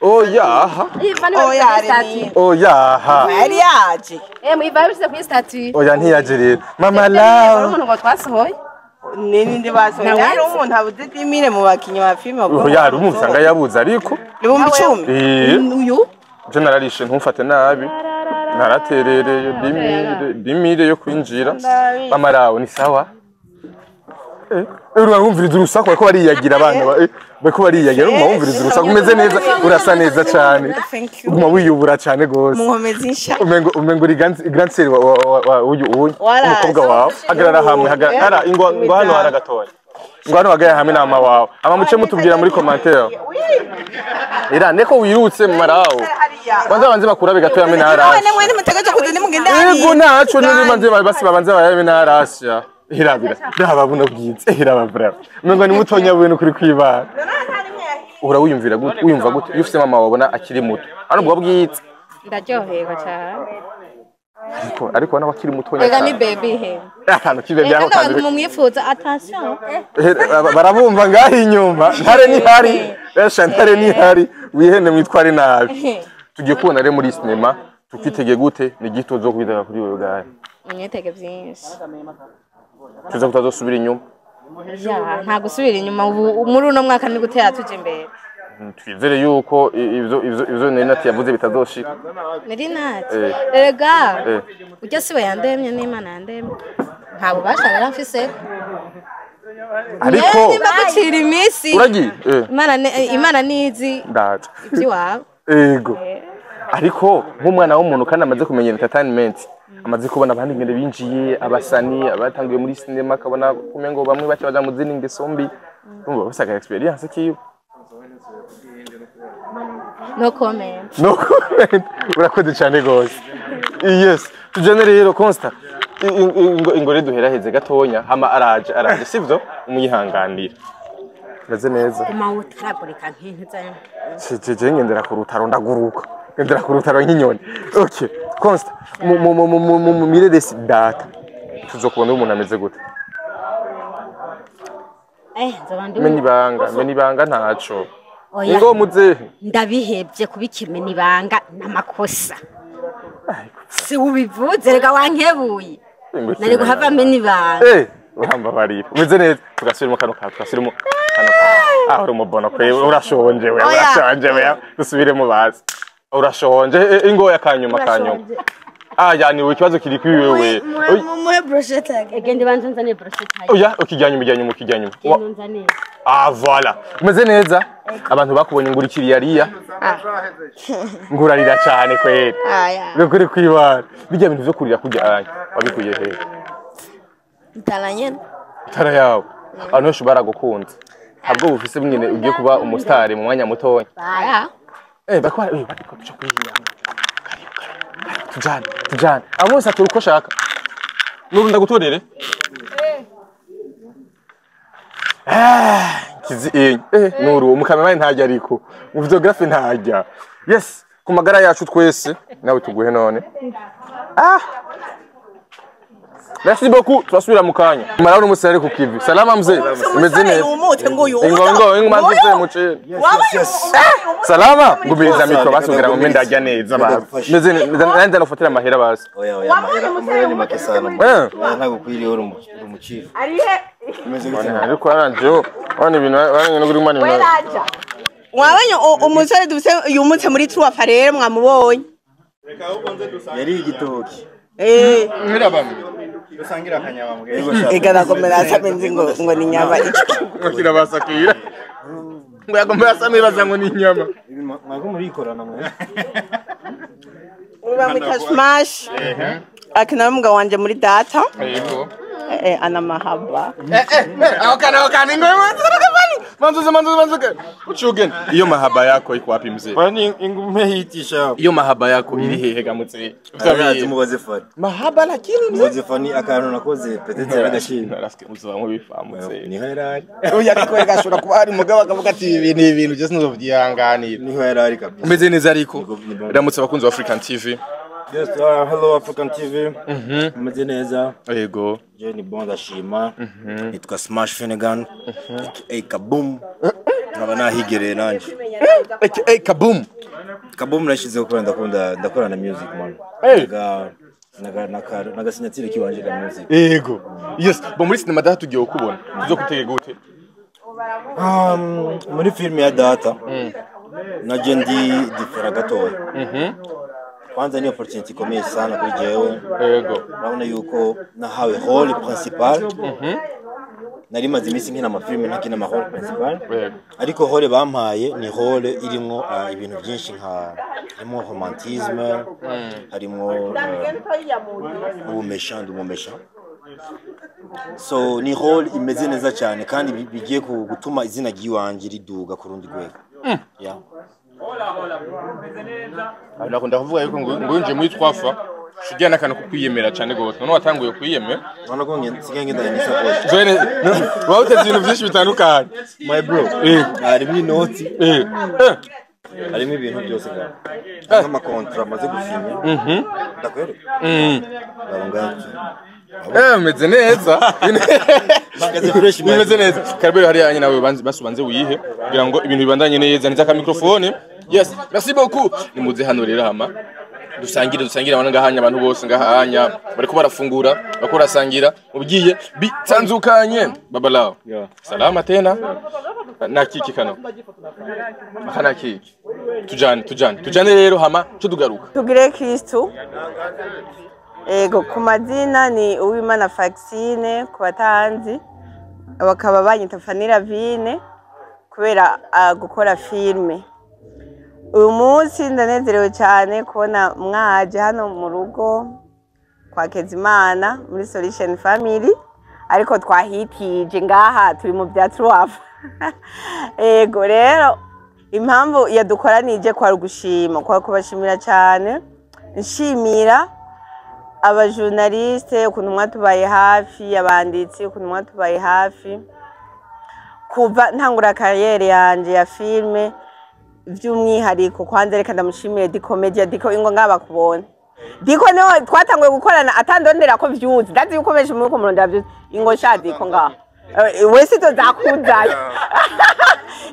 Oya. Iva ni we statut. Oya. Yari yaje. Iva yabishyize kuri statut. Oya ntiyaje rero. Mama love. Umuntu ngo twasohoye. Nini ndi basohoye. Yari umuntu abuze 10,000 mu bakinyi ba filime. Oya hari umuntu usanga yabuze ariko. 10,000. Uyu? Je nararishe ntumfate nabi. Naraterereye 10,000 yo kwinjira. Mama rawo ni sawa? Urumviriza urusaku bariko bariyagira abana bariko bariyagira urumviriza urusaku umeze neza urasa neza cyane uguma wiyubura cyane gose muhomeza insha umengo uri grand sœur wa uyu umukobwa wawe hagarara hamwe hagarara ngo hano haragatoya ngo hano hagarara hamwe na mama wawe ama muce mutubwira muri commentaire ira neko wirutse mu marawo banza banze bakura bigatoya hamwe na harasha yego naco nuri banze babanze bayabe na harasha Irabira ndaba buno bwize iraba bravo umengo ni mutonya bwe kuri kwibara uhora wiyumvira gute wiyumva gute iyo ufise mama wabona akiri muto hano ubwo bwize ndaryoherwa cyane ariko nawe akiri mutonya ega ni baby he akantu kibebe aho kandi mumwifuza attention barabumva ngaho inyuma ntare ni hari besha ntare ni hari wihene mwitware nabi tugiye kubona rero muri cinema tukitege gute ni gito zo kwidara kuri wewe gahe mwitege byinshi tuza kutazosubira inyuma ya nta gusubira inyuma ubu muri uno mwaka ni gutera tuje imbere twizere yuko ivyo Nerinat yavuze bitazoshika Nerinat erega ujya siwe yandemye n'Imana yandemye nta bubasha rero mfise ariko nimba gucira iminsi uragiye Imana nizi ndaje iby'iwawe ego ariko nk'umwana w'umuntu kandi amaze kumenya entertainment amaze kubona abandi ngende binjiye abasani abatangiye muri cinema akabona kumengo bamwe bace baja mu zindi ngeso mbi urumva basaga experience kiyo no comment no comment urakoze cyane gose yes tujane rero Consta ingore duheraheze gatonya hama araje sivyo umuyihanganira Meze neza. Uma utaragurika nk'intuza. Je ngendera ku rutaro ndaguruka. Ngendera ku rutaro nk'inyoni. Okay. Consta mu mu mu mu mu mu mireresi data. Tuzokubona umuntu ameze gute? Nzoba ndi Menya ibanga ntaco. Oya. Ingo muzehe. Ndabihebye kubikimena ibanga n'amakosa. Si ubivuze rega wankebuye. Nari guhava mena ibanga. Urambabarira. Umeze neza. Tugasubiramo kano kantu, tugasubiramo kano kantu. Ah, uri umubono kwe, urashonje we, urashonje we. Dusubiremo bazi. Urashonje, ingoya kanyuma kanyuma. Ah, yani ikibazo kiri kuri wewe. Muhe brochette yake. Genda banze nzane brochette. Oya, ukijyanyuma ijyanyuma ukijyanyuma. Genda nzane. Ah, voilà. Umeze neza. Abantu bakubonye ngurikiriye ariya. Ngurarira cyane kweri. Bikuri kwibara. Bijya bintu byo kurira kujya aya. Wabikuye he? Itara nyene. Itara yawe. Abantu benshi baragukunze. Ntabwo bufise mwene ugiye kuba umusitari mu mwanya mutoya. Bakora bariko tuca kwihinyama. Karibu karibu. Tujane, tujane. Abo bose atura uko ashaka. Nuru ndagutorere. Kizi Nuru umukameraman ntajya ariko. Mu videographe ntajya. Yes, ku magara yacu twese nawe tuguhe none. Merci beaucoup, turasubira mu kanya. Mara n'umusare ku kivi. Salama mzee. Umeze neza. Ingo manze muce. Yes. Salama, ngumiriza mikro basugira ngo ndajya neza basi. Meze neza nda nofatira amahera basi. Oya oya amahera ni make sana. Ntago kwiriye uri umuchifu. Arihe? Umeze gute? Ariko aranje wana ibintu wana no guri mani. Weraja. Mwabonye umusore dufise yumutse muri truwafa rero mwamubonye. Reka ahubwo nze dusangire. Yari igitoki. Mwira bamwe. Dusangira akanyama mbwe. Ega nakomera asamenze ngo ni nyama iki. Bakira basakira. Ngo yagomba asame baza ngo ni inyama. Mwako murikorana mwe. Bamwita Smash. Akina n'umugabo wanje muri data. Yego. Ana mahaba. Akana ingo manzuze manzuze. Uchugen. Iyo mahaba yako iko wapi mzee? Kwani ingume hitisha. Iyo mahaba yako iri hehe gamutse? Utabizi mubaze fani. Mahaba lakini mzee. Mubaze fani akantu nakoze petete yaragashimye. Rafiki muzaba bifamu mzee. Niho yarari. Oya ariko gashobora kuba ari mugabo akavuga ati ibi ibintu byose nzovyihanganira. Niho yarari kabisa. Umeze neza ariko. Ramutse abakunzi ba African TV. Yes, hello African TV. Umeze neza. Yego. Je ni bon ndashima. Nitwa Smash Finnegan. Aka Kaboom. Nkaba nahigereye nanje. Aka Kaboom. Kaboom nashizeho kubera ndakunda ndakora na music man. Hey. Naga signature kiwanje ka music. Yego. Yes, bo muri cinema data tugiye kubona. Tuzo gute? Muri film ya data. Naje ndi difera gatoya. Kwanza ni opportunity ikomeye sana kuri jewe. Yego. Urabona yuko nahawe role principal. Nari maze iminsi nkina amafilme ntakina ama role principal. Yego. Ariko role bampaye ni role irimwo ibintu byinshi nka harimo romantisme, harimo ubumesha ndumumesha. So ni role imeze neza cyane kandi bigiye gutuma izina ry'iwanje riduga ku rundi rwego. Yeah. Nakunda kuvuga yuko ngo winjiye muri twafa shugiye n'akantu ko kwiyemera cyane gose. None watanguye kwiyemera? None ko nsigaye ngenda n'isakoshi. Jene, wawuteze ibintu byinshi bitandukanye. My bro. Harimo inoti. Harimo ibintu byose ngaho. Nk'amakontra amaze gusinya. Ndakwereka. Meze neza. Meze neza. Karibu hari yanyu nawe basubanze uyihe kugira ngo ibintu bibandanye neza niza ka microphone. Yes, merci beaucoup. Nimuze hano rero hama. Dusangire abantu ngahanya abantu bose ngahanya bariko barafungura bariko barasangira ubigiye bitanzukanye babalao. Salama tena. Na kiki kano. Akana kiki. Tujane rero hama cyo tugaruka. Tugire Kristo. Ego ku mazina ni Uwimana Faxine ku batanzi bakaba banyita Fanira Vine kubera gukora filme. Uyu munsi ndanezerewe cyane kubona mwaje hano mu rugo kwa Kezimana muri Solution Family ariko twahitije ngaha turi mu bya Truwafa. Ego rero impamvu yadukoranije kwa rugushima kwa kubashimira cyane nshimira abajournaliste ukuntu mwatubaye hafi abanditsi ukuntu mwatubaye hafi Kuva ntangura carrière yanje ya filme, by'umwihariko kwanza reka ndamushimire Diko Media. Diko, ingo ngaba kubona Diko niwe twatanguye gukorana atandondera ko views. Ndazi yuko benshi muri ko murondera views. Ingo sha Diko ngaha. Wese tuzakuzana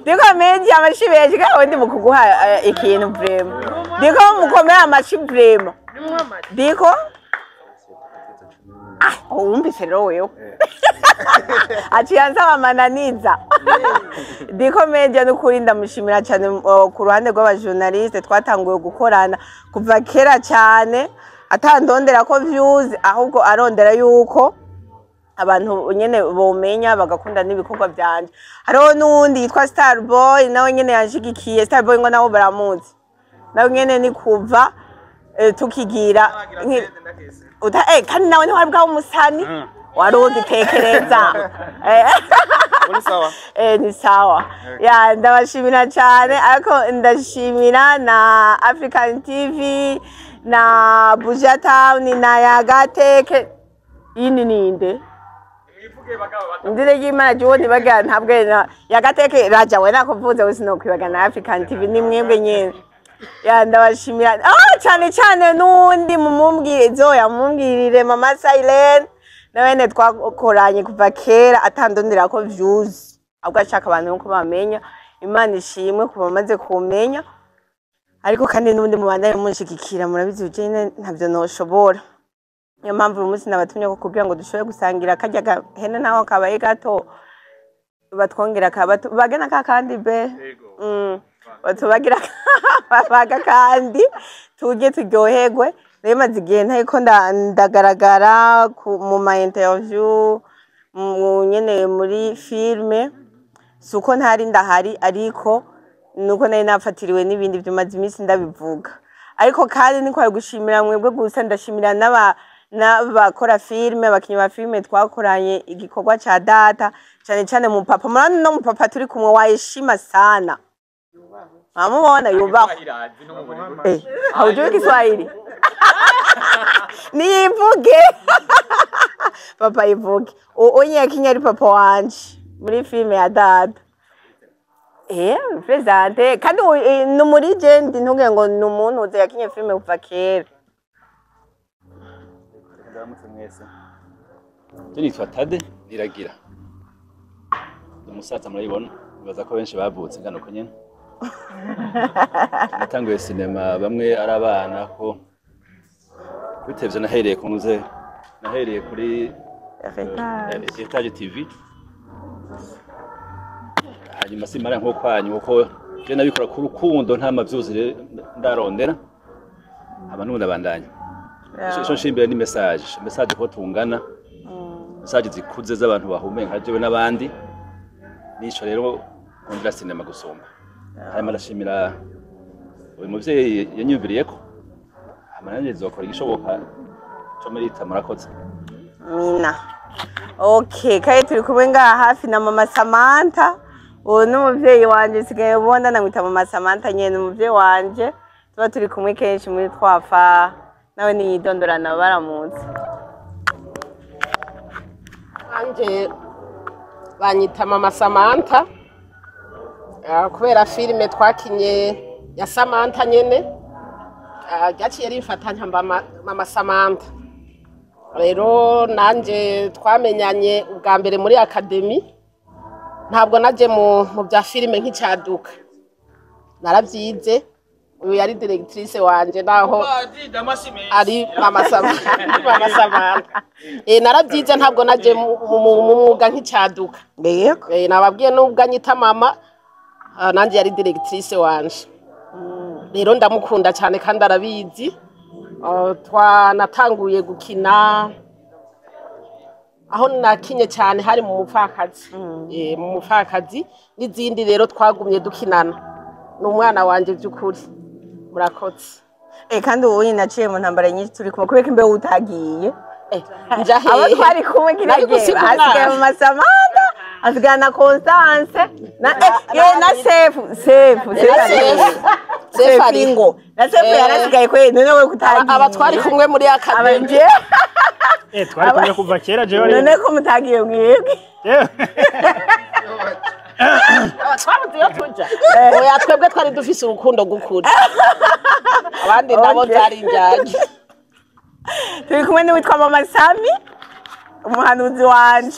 Diko Media, amashi menshi kandi ndi mu kuguha ikintu vraiment. Diko, mukomere amashi vraiment. Diko, ah, wumvise rero wewe aciye ansaba amananiza. Diko Media n'ukuri ndamushimira cyane. Ku ruhande rw'abajournaliste twatanguye gukorana kuva kera cyane atandondera ko views, ahubwo arondera yuko abantu nyene bomenya bagakunda n'ibikorwa byanje. Hariho n'uwundi yitwa Starboy, nawe nyene yanshigikiye. Starboy ngo nawe baramuzi, nawe nyene ni kuva tukigira uta kandi nawe ntiwari bwawe umusani wari ugitekereza. Uri sawa? Ni sawa ya, ndabashimira cyane. Ariko ndashimira na African TV na Buja Town na Yagateke. Iyi ni ninde ndire ry'Imana jiwo ntibagira ntabwo na Yagateke raja we nakuvuze wese no kwibaga na African TV ni mwebwe nyene. Ya, ndabashimira cyane cyane. N'uwundi mumumbwire Zoya, mumumbwirire Mama Silent, nawene twakoranye kuva kera atandondera ko views, ahubwo ashaka abantu ko bamenya. Imana ishimwe kuba bamaze kumenya. Ariko kandi n'ubundi mubandanye munshigikira, murabizi uje ntabyo noshobora. Niyo mpamvu uyu munsi nabatumye ko kugira ngo dushobore gusangira karya gahene naho kabaye gato, batwongera bagena ka kandi be batubagira babaga kandi tujye turyoherwe. Rero maze igihe ntariko ndagaragara mu ma interview, mu nyene muri filme. Si uko ntari ndahari, ariko nuko nari nafatiriwe n'ibindi byumaze iminsi ndabivuga. Ariko kandi niko gushimira mwebwe gusa, ndashimira n'abakora filme, abakinyi ba filme twakoranye igikorwa ca data, cyane cyane mu papa. Murabona no mu papa turi kumwe wa heshima sana, amubona yubahwe. Haujui Kiswahili? Nivuge papa, ivuge unye kinyari papa wanje muri filme ya data. Présente kandi ni muri legend, ntuge ngo ni umuntu uze yakinye filme kuva kera. Ndaramutse mwese. Je nitwa Tade Niragira. Ndi umusaza murabibona, nibaza ko benshi bavutse ngano ko nyene. Natanguye sinema bamwe ari abana ko kuri televiziyo nahereye ku ntuze, nahereye kuri Heritage TV. Hanyuma simara nko kwanyu kuko je nabikora ku rukundo, nta mavyuzi ndarondera. Hama n'ubu ndabandanya. Ico nshimira ni message ko tungana, message zikuze z'abantu bahumeka nka jewe n'abandi. Nico rero nkundira sinema gusumba. Hanyuma ndashimira uyu muvyeyi yanyumviriyeko, hama nanje nzokora igishoboka co merita. Murakoze. Mina, okay, kandi turi kumwe ngaha hafi na Mama Samantha. Uwo ni umuvyeyi wanje, sigaye ubona namwita Mama Samantha nyene. Umuvyeyi wanje tuba turi kumwe kenshi muri twafa, nawe niyidondorana baramutse. Anje banyita Mama Samantha kubera filime twakinye ya Samantha nyene. Ryaciye rimfatanya mba Mama Samantha. Rero nanje twamenyanye ubwa mbere muri academy. Ntabwo naje mu bya filime nk'icyaduka, narabyize. Uyu yari directrice wanje naho ari Mama Samantha. Mama Samantha, narabyize, ntabwo naje mu mwuga nk'icyaduka. Yego. Nababwiye nubwo anyita mama, nanjye yari directrice wanje. Rero ndamukunda cyane kandi arabizi. Twanatanguye gukina, aho nakinye cyane hari mu Mupfakazi. Mu Mupfakazi n'izindi rero twagumye dukinana. Ni umwana wanje by'ukuri. Murakoze. Kandi ubu nyine naciye mu ntambara nyinshi turi kumwe, kubera ko imbeho utagiye. Nja abo hehe? Twari kumwe kiriya Nari gihe. gusiga Hasigaye umwana. Mama Samantha, hasigaye na Constance na na Sefu. Sefu, Sefu. Na Sefu. Sefu ari. Sefu ngo na Sefu yarasigaye kwe. None we kutagiye? Aba twari kumwe muri academy. Abaje. Twari kumwe kuva kera jewe. None ko mutagiye mwebwe? Jewe. Twabuze iyo tuja. Oya, twebwe twari dufise urukundo gukuri, abandi nabo zari injyanye. Turi kumwe n'uwitwa Mama Sami, umuhanuzi wanje.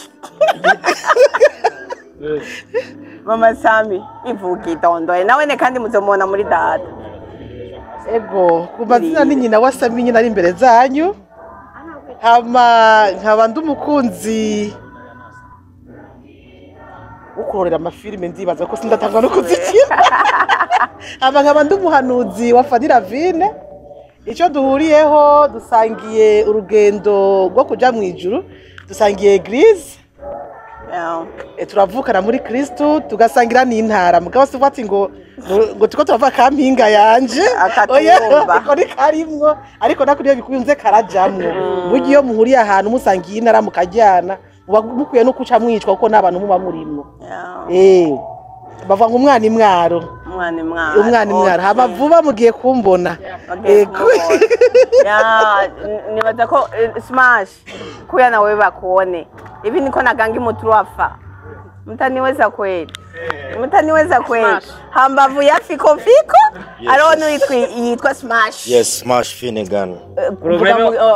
Mama Sami ivuga idondoye nawe ne, kandi muzomubona muri Data. Ego, ku mazina ni nyina wa Sami nyina ari imbere zanyu. Hama nkaba ndi umukunzi wo kurorera amafilime, ndibaza ko sindatangwa no kuzikina. Hama nkaba ndi umuhanuzi wa Fanny Lavine. Icyo duhuriyeho, dusangiye urugendo rwo kuja mu ijuru, dusangiye église. Turavukana muri Kristo, tugasangira n'intara. Mugabo si ati ngo tuko turava kampinga yanje. Oya, Akatumba. Ariko ni karimwo, ariko nako niyo bikunze karajamwo. Burya iyo muhuriye ahantu musangiye intara mukajyana, muba mukwiye no kuca mwicwa kuko n'abantu muba murimwo. Bavuga ngo umwana imwaro. Umwana imwaro. Umwana imwaro. Haba vuba mugiye kumbona. Bagiye Ego. kumubona. Ya, nibaza ko Smash kuya nawe bakuone hivi, niko na gangi mutruafa, mtaniweza kweli, mtaniweza kweli. Hambavu ya fiko fiko ariho n'uwitwa yitwa Smash. Yes, Smash Finnegan.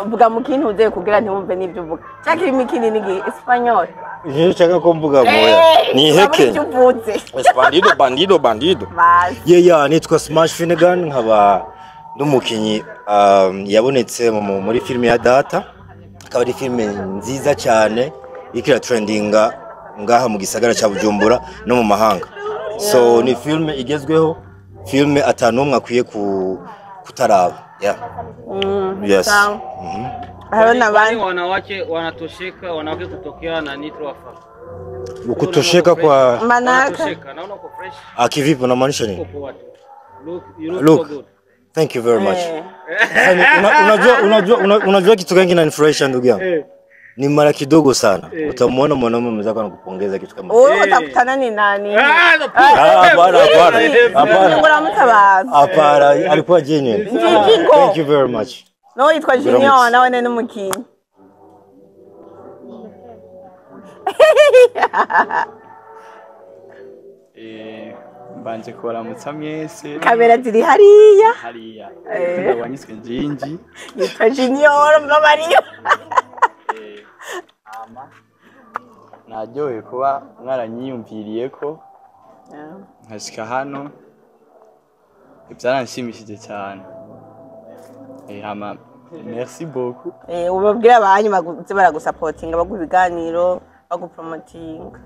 Vuga mu kintu uze kugira ntiwumve n'ibyo uvuga, cyangwa kirimi kinini ni Espagnol. Iyo nshaka ko mvuga moya ni Urabona heke. icyo uvuze. Yes, bandido, bandido, bandido. Basi. Yeah, nitwa Smash Finnegan, nkaba n'umukinyi yabonetse muri filime ya Data, akaba ari filime nziza cyane iriko iratrendinga ngaha mu gisagara ca Bujumbura no mu mahanga. So ni filime igezweho, filime atanumwe akwiye kutaraba. Yeah. Yes. Sawa. Hariho n'abandi. Wanawake wanatosheka, wanawake kutokea na nitro afa. Kutosheka kwa Manaka. Wanatosheka, naona uko fresh. Ah, kivipi, unamaanisha nini? Uko poa tu. Look, you look, Look. so good. Thank you very much. Sasa unajua kitu gani kinanifurahisha, ndugu yangu? Ni mara kidogo sana utamuona mwanaume mwenzako anakupongeza kitu kama Uwo utakutana ni nani? Ah, hapana, hapana. Hapana. Uramutabaza. Hapana, alikuwa genuine. Njingo. Thank you very much. No yitwa Junior, nawe ni n'umukinyi. Mbanje kubaramutsa mwese. Kamera ziri hariya. Hariya ndabanyiswe Njinji. Yitwa Junior Mbabariyo. Hama naryohewe kuba mwaranyiyumviriye ko nkashika hano, byaranshimishije cyane. Hama merci beaucoup. Ubabwira abanyu baguze baragusapotinga, baguha ibiganiro, bagupromotinga.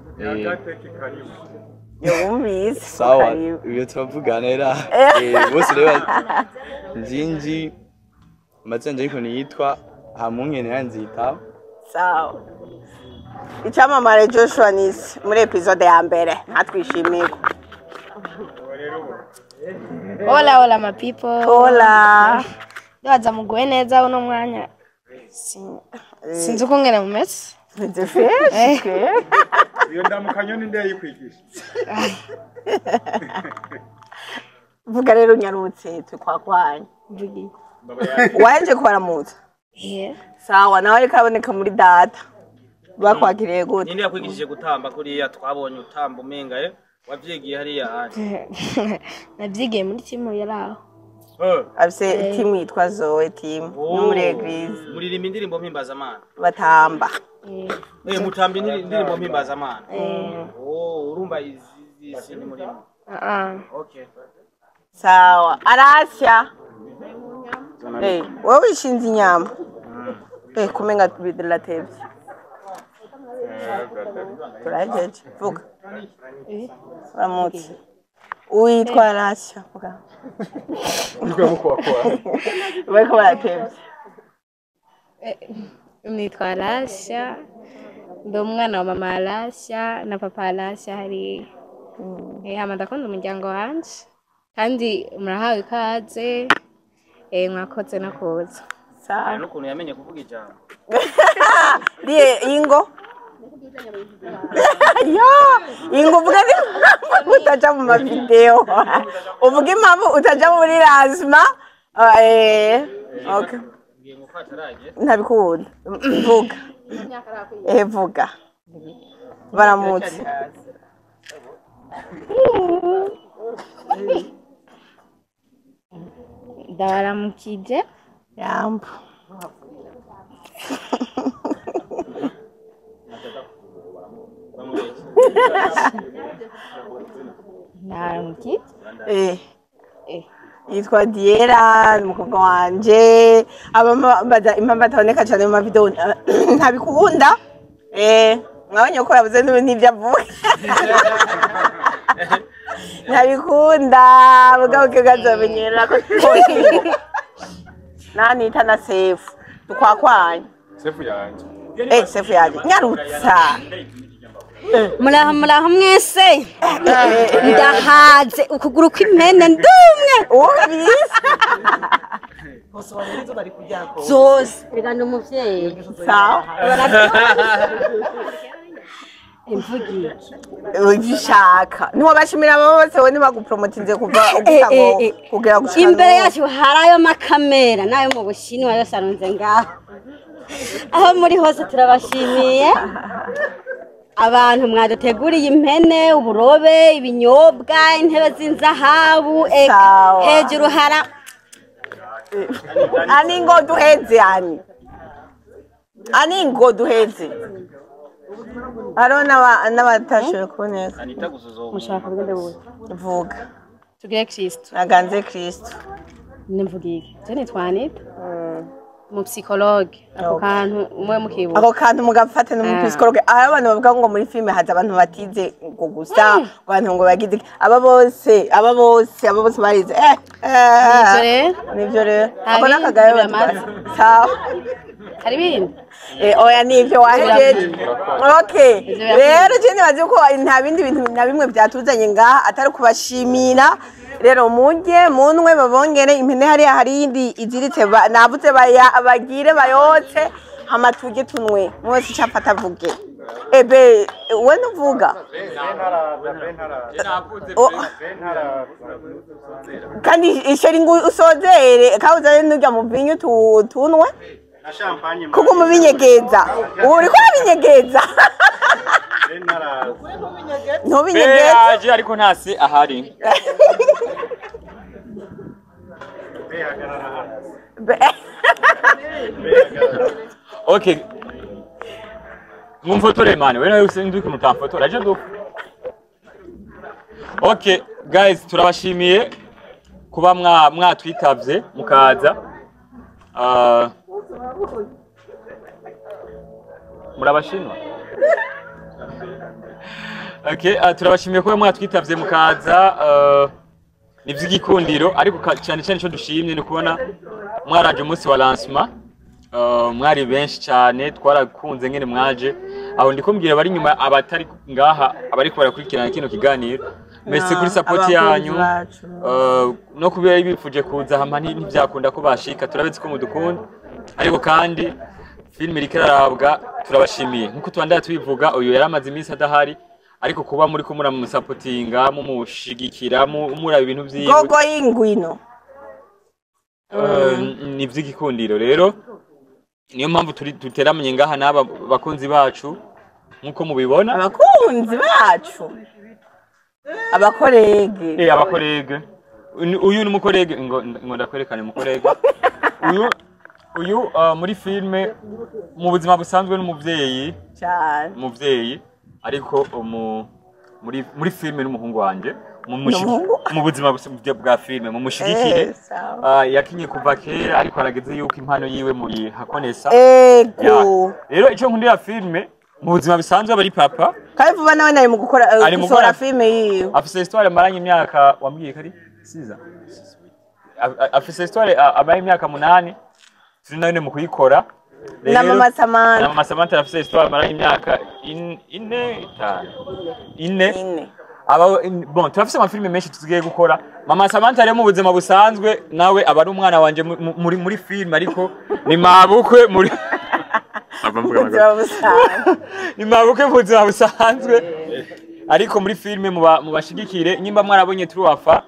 Wumvise? Sawa. Karibu. Ibyo turavugana bose rero Njinji amazina yanjye, ariko niyitwa hamunkene nzita. Sawa. Icyamamare Joshua Nisi muri episode ya mbere ntatwishimiye. Hola, hola, my people. Hola. Ndabaza muguwe neza uno mwanya. Sinzi uko ngene mumeze. Meze fresh. Iyo ndamukanyo ni nde yayikwigisha? Vuga rero unyarutse, tukwakwanya. Mvugi. Waje kubaramutsa? Yeah. Sawa, nawe ariko aboneka muri Data. Bakwakiriye gute? Ninde yakwigishije gutamba kuriya twabonye utamba umenga wavyigiye hariya handi? Navyigiye muri timu yari aho. Afise timu yitwa Zoe team, no muri église. Muririmba indirimbo mpimbazamana? Batamba. Mutamba indirimbo mpimbazamana. Oh, urumva izi ni murimo. Ah. Okay. Sawa. Arasya. Wowe wishinze inyama. Kumenga bidiratevye. Turajeje. Vuga. Uramutse. Uwitwa Arasya. Vuga. Bariko baratevye. Nitwa Arasya. Ndi umwana wa mama Arasya na papa Arasya hari. Hama ndakunda umuryango wanje. Kandi murahawe ikaze. Mwakoze no kuza. Sawa. N'ukuntu yamenye kuvuga ijambo. Ndiye ingo. Yo, ingo uvuga impamvu utaja mu mavideo. Uvuga impamvu utaja muri lazima. Okay. Ngiye ngo kwatarage. Ntabikunda. Vuga. Vuga. Baramutse. Ndabaramukije. Yambo. Ndabaramukije. Yitwa Diera, ni umukobwa wanje. Abambaza impamvu ataboneka cyane mu mavideo ntabikunda. Mwabonye ko yavuze n'ibyo avuga. Ntabikunda, mugabo kikazomenyera ko nanita na sefu tukwakwanya. Sefu yanje. Sefu yanje. Nyarutsa. Muraho muraho mwese. Ndahaze ukuguru kw'impene ndumwe. Zose. Reka ndi umuvyeyi. Sawa. Imvugi. Ubishaka. Niwabashimira abo bose we nibagupromotinze kuva ugutango kugera gushika. Imbere yacu hari ayo makamera n'ayo mu Bushinwa yose arunze ngaho. Aho muri hose turabashimiye. Abantu mwaduteguriye impene, uburobe, ibinyobwa, intebe z'inzahabu, hejuru hara ani ngo duheze ani. Ani ngo duheze. Hariho n'abatashoboye kuboneka. Mushaka bwende buwe. Vuga. Tugire Kristo. Aganze Kristo. Nimvuga iki? Je nitwa Anita. Mu psychologue. Ako kantu umwe mukibuka. Ako kantu mugafate no mu psychologue. Aho abantu bavuga ngo muri filme haza abantu batize ngo gusa, abantu ngo bagize aba bose barize. Nivyo rero. Nivyo rero. Ako nakagayo batwara. Sawa. Hari ibindi? Oya nivyo wahejeje. Okay. Rero je nibaze ko nta bindi bintu na bimwe byatuzanye ngaha atari kubashimira. Rero mujye munwe babongere impene hariya hari yindi iziritse navuze bagire bayotse hama tujye tunwe mwese icapfa avuge. Ebe we ntuvuga kandi isheri ngo usozere kandi nurya mu vinyu tunwe kuko mubinyegeza uriko urabinyegeza ntubinyegeza ariko ntasi ahari. Okay. Mumfotore mani, wewe usinzi kumtamfotora aje do. Okay, guys, turabashimiye kuba mwatwitavye mukaza. Murabashinwa. Okay, turabashimiye kuba mwatwitavye mukaza. Ni vy'igikundiro ariko cyane cyane cyo dushimye ni kubona mwaraje umunsi wa lancement. Mwari benshi cyane twarakunze ngene mwaje aho ndiko mbwira bari nyuma abatari ngaha abari barakurikirana kino kiganiro mese kuri support yanyu no kubera bifuje kuza hama ntibyakunda ko bashika turabetse ko mudukunda ariko kandi film iriko irarabwa turabashimiye nkuko twandaya tubivuga uyu yaramaze iminsi adahari ariko kuba muri ko muramusapotinga mumushigikira muraba ibintu vyiwe gogo y'ingwino ni vy'igikundiro rero niyo mpamvu duteramenye ngaha n'aba bakunzi bacu nkuko mubibona abakunzi bacu abakorege abakorege uyu ni umukorege ngo ndakwerekane umukorege uyu muri filme mu buzima busanzwe n'umuvyeyi cyane umuvyeyi ariko muri filme n'umuhungu wanje mu buzima bwa filme mumushigikire yakinye kuva kera ariko arageze yuko impano yiwe muri hakonesa ego rero ico nkundira filme mu buzima bisanzwe abari papa kandi vuba nawe nari mu gukora gusohora filme yiwe afise histoire amaranye imyaka wambwiye kari siza afise histoire amaranye imyaka 8 turi nayo mu kuyikora na mama Samantha na mama Samantha afise histoire amaranye imyaka 4 5 4 aba bon turafise amafilme menshi tuzigiye gukora mama Samantha rero mu buzima busanzwe nawe aba ari umwana wanje muri film ariko ni mabukwe muri ni mabukwe mu buzima busanzwe ariko muri filme mubashigikire nyimba mwarabonye Truwafa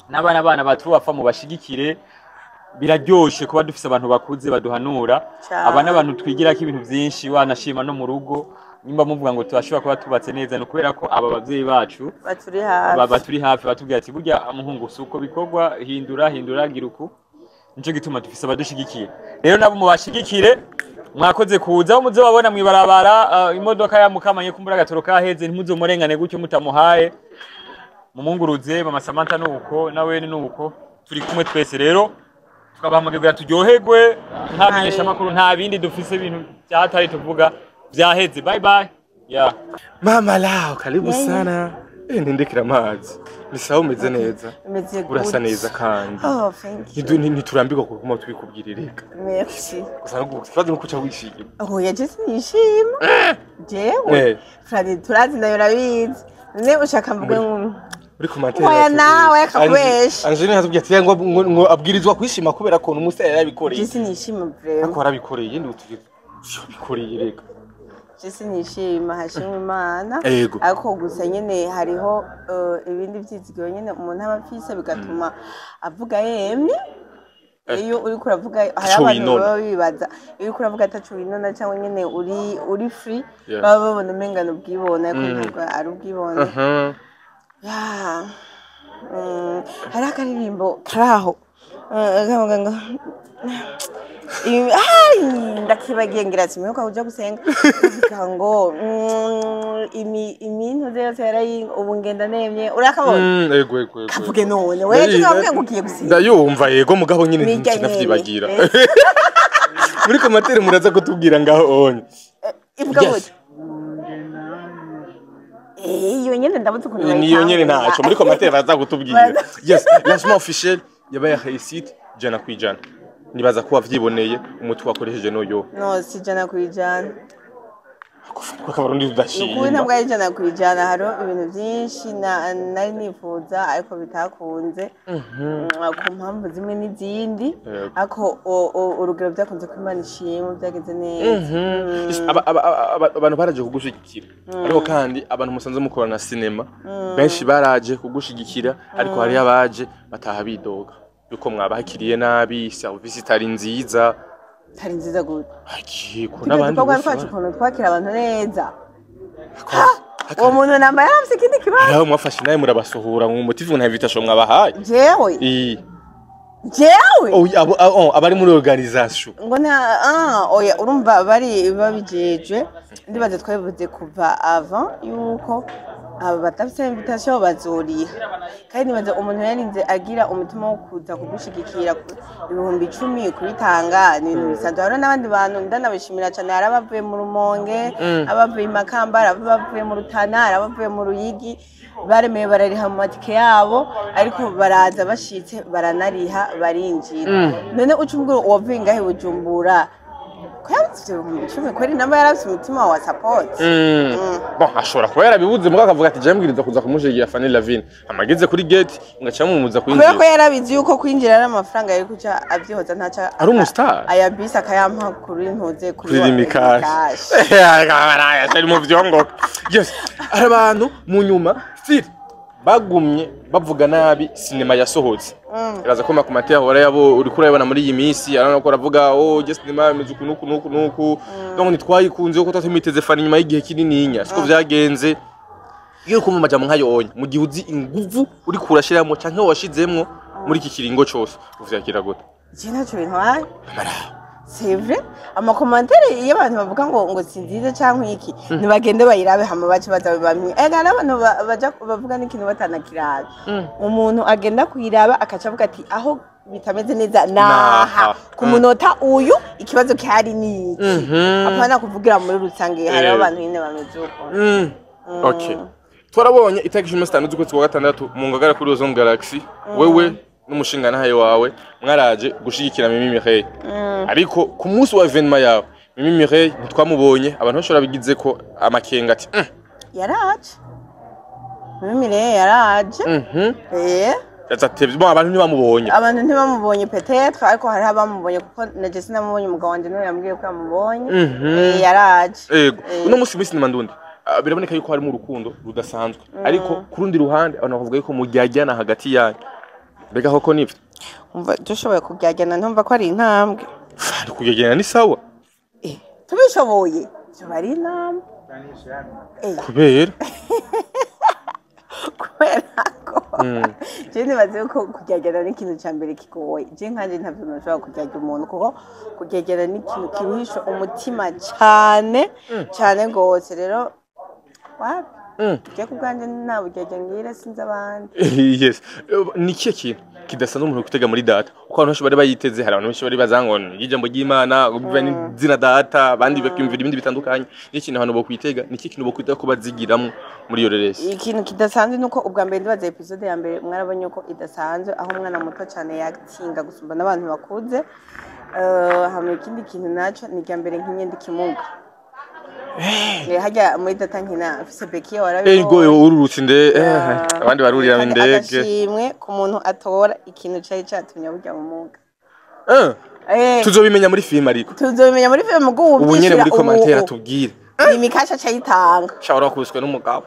n'abana bana ba Truwafa mubashigikire biraryoshe kuba dufise abantu bakuze baduhanura aba n'abantu twigirako ibintu byinshi wanashima no mu rugo Nimba muvuga ngo turashobora kuba tubatse neza, ni ukubera ko aba bavyeyi bacu baturi hafi. Baturi hafi, batubwira ati burya muhungu si uko bikorwa, hindura hindura, gira uku. Nico gituma dufise abadushigikiye. Rero nabo mubashigikire. Mwakoze kuza. Muzobabona mwibarabara, imodoka yamukamanye, kumbura agatoro kaheze, ntimuzomurengane gutyo mutamuhaye, mumunguruze. Mama Samantha nuko nawe nuko turi kumwe twese. Rero tukabahamagara turyoherwe nta menyesha makuru, nta bindi dufise, ibintu byatari tuvuga byaheze. Bye bye, yeah. Mama lao, karibu sana. Nindekera amazi. Ni sawa, umeze neza? Umeze Urasa good. neza kandi. Oh, thank you. Ntiturambirwa kuguma tubikubwira reka. Merci. Gusa ikibazo nuko uca wishima. Oya, je sinishima jewe. Fradi, turazi nayo, urabizi. None ushaka mvuge ngo Muri commentaire. Oya, nawe akakubesha. Angeline atubwiye ati ngo abwirizwa kwishima kubera ko umusore yarabikoreye. Je sinishima vraiment. Ariko warabikoreye yindi utugize. Bikoreye reka. Je sinishima, hashimwe Imana. Ariko gusa nyene hariho ibindi vyizigiro nyene umuntu aba afise bigatuma avuga yemye. Iyo uriko uravuga hari Ataco abantu winona. baba bibaza iyo uriko uravuga ataco winona cyangwa nyene uri free, baba babona umenga ni ubwibone, ariko ntabwo ari ubwibone. Ya. Hari akaririmbo kari aho, kavuga ngo ai, ndakibagiye, ngira ati mperuka kuja gusenga, kavuga ngo imintu yose yarayinga, ubu ngenda nemye. Urakabona? Ego. Kavuge none wewe, tukavuge ngo ugiye gusenga. Ndayumva, yego, mugabo nyine Mirya. ntinavyibagira. Nyene. Muri commentaire muraza kutubwira ngaho onye. Ivuga Yes. gute? Iyo nyene ndabuze ukuntu Niyo nyene. bayitangura. Ntaco, muri commentaire baza kutubwira. Yes, lancement officiel yabaye réussite 100%. Nibaza ko wavyiboneye, umuti wakoresheje n'uyo. No, si 100%. Kuko abarundi Ni ukuri, tudashima. ntabwo ari 100%. Hariho ibintu byinshi nari nifuza ariko bitakunze, ku mpamvu zimwe n'izindi. Ariko urugero byakunze ko Imana ishimwe, byagenze neza. Abantu baraje kugushigikira, ariko kandi abantu musanze mukorana na sinema benshi baraje kugushigikira, ariko hariyo abaje bataha bidoga yuko mwabakiriye nabi, service itari nziza. Tari nziza gute? Agiye ko Tujya n'abandi dukorwa bose twacu ukuntu twakira abantu neza. Uwo muntu namba yarafise ikindi kibazo. Hariho mwafashe nawe murabasohora mu motif nta invitation mwabahaye. Jewe? Jewe? Oh, oh, abari muri organisation. Ngo nta, ah, oya, urumva bari babijejwe. Ndibaza twabivuze kuva avant yuko aba badafise invitation bazoriha, kandi nibaza umuntu yarinze agira umutima wo kuza kugushigikira 10,000 kubitanga ni ibintu bisanzwe. Hariho n'abandi bantu ndanabishimira cane, hari abavuye mu Rumonge, abavuye i Makamba, hari abavuye mu Rutana, hari abavuye mu Ruyigi, baremeye barariha mu matike yabo, ariko baraza bashitse baranariha barinjira. None uca umbwira uwavuye ngahe i Bujumbura ko yabuze ivyo 10,000 kweri namba yarafise umutima wa support? Bon, ashobora kuba yarabibuze, mugabo akavuga ati jewe mbwiriza kuza kumushigira Fanny Lavine, amageze kuri gate ngaca mumuza Kubera ko kwinjira. yarabizi yuko kwinjira ari amafaranga, yari kuca avyihoza ntaca. Ari umustar. Aya bisi akayampa kuri ntuze Kuri Rimikashi. Ari mu vyongoka. Yes, hari abantu mu nyuma still bagumye bavuga nabi sinema yasohotse. Iraza ko makomantere ahora yabo uriko urayibona muri iyi minsi, arabona ko aravuga: "Oh, je sinema imeze uku nuku nuku nuku." Donc ntitwayikunze kuko twatumwiteze Fanny nyuma y'igihe kinininya, siko vyagenze. Iyo uri kumva amajambo nkayo onye mu gihe uzi inguvu uriko urashiramo canke washizemwo muri iki kiringo cose, uvyakira gute? Je ntacyo bintwaye. C'est vrai, ama commentaires iyo abantu bavuga ngo si nziza canke iki, ntibagende bayirabe hama bace baza bamwe. Ega n'abantu baja bavuga n'ikintu batanakirabe. Umuntu agenda kuyiraba akaca avuga ati aho bitameze neza naha, Naha. ku munota uyu ikibazo gihari ni iki, apana kuvugira muri rusange. Hariho abantu nyine bameze uko. Okay. Twarabonye itariki 15 z'ukwezi kwa gatandatu mu Ngagara kuri Ozone Galaxy, wewe n'umushingantahe wawe mwaraje gushigikira Mimi Mireille. Ariko ku munsi wa événement yawe, Mimi Mireille ntitwamubonye. Abantu bashobora bigize ko amakenga ati Yaraje, Mimi rero yaraje. Yazatevye. Bon, abantu ntibamubonye. Abantu ntibamubonye peut-être, ariko hariho abamubonye kuko na je sinamubonye, umugabo wanje niwe yambwiye ko yamubonye. Yaraje. Ego. Uno munsi muri sinema ndundi, biraboneka yuko harimo urukundo rudasanzwe. Ariko ku rundi ruhande abantu bakavuga yuko mujyajyana hagati yanyu. Mbega koko nivyo? Umva, dushoboye kubyajyana ntumva ko ari intambwe. Kugegena ni sawa. Tubishoboye. Vyo bari inama. Kubera Kubera ko je nibaze yuko kuryagana ni ikintu ca mbere kigoye. Je nkanje ntavyo nashobora kuryaga umuntu, kuko kuryagana ni ikintu kiruhisha umutima cane cane gose. Rero wapi, je ku bwanje nta buryarya ngira, sinzi abandi. Yes. Ni ikihe kintu kidasanzwe umuntu kutega muri Data? Uko abantu benshi bari bayiteze, hari abantu benshi bari baza ngo ni ijambo ry'Imana biva n'izina Data, abandi bakiyumvira ibindi bitandukanye. Ni ikintu abantu bokwitega, ni ikihe kintu bokwitega ko bazigiramwo muri iyo reresi? Ikintu kidasanzwe nuko ubwa mbere, ndibaza episode ya mbere mwarabonye ko idasanzwe, aho umwana muto cyane yatinga gusumba n'abantu bakuze. Hama ikindi kintu naco ni irya mbere nkinye ndi kimuga. Harya muri Data nkina mfise béquille. Ego. Warabibonye. Ururutse inde abandi barurira Kandi indege. Agashimwe ku muntu atora ikintu cari catumye burya bumuga. Tuzobimenya muri filime ariko. Tuzobimenya muri filime ubwo. Ubu nyene muri commentaire atubwire. Ni mikasha cayitanga. Sha, urakuswe n'umugabo,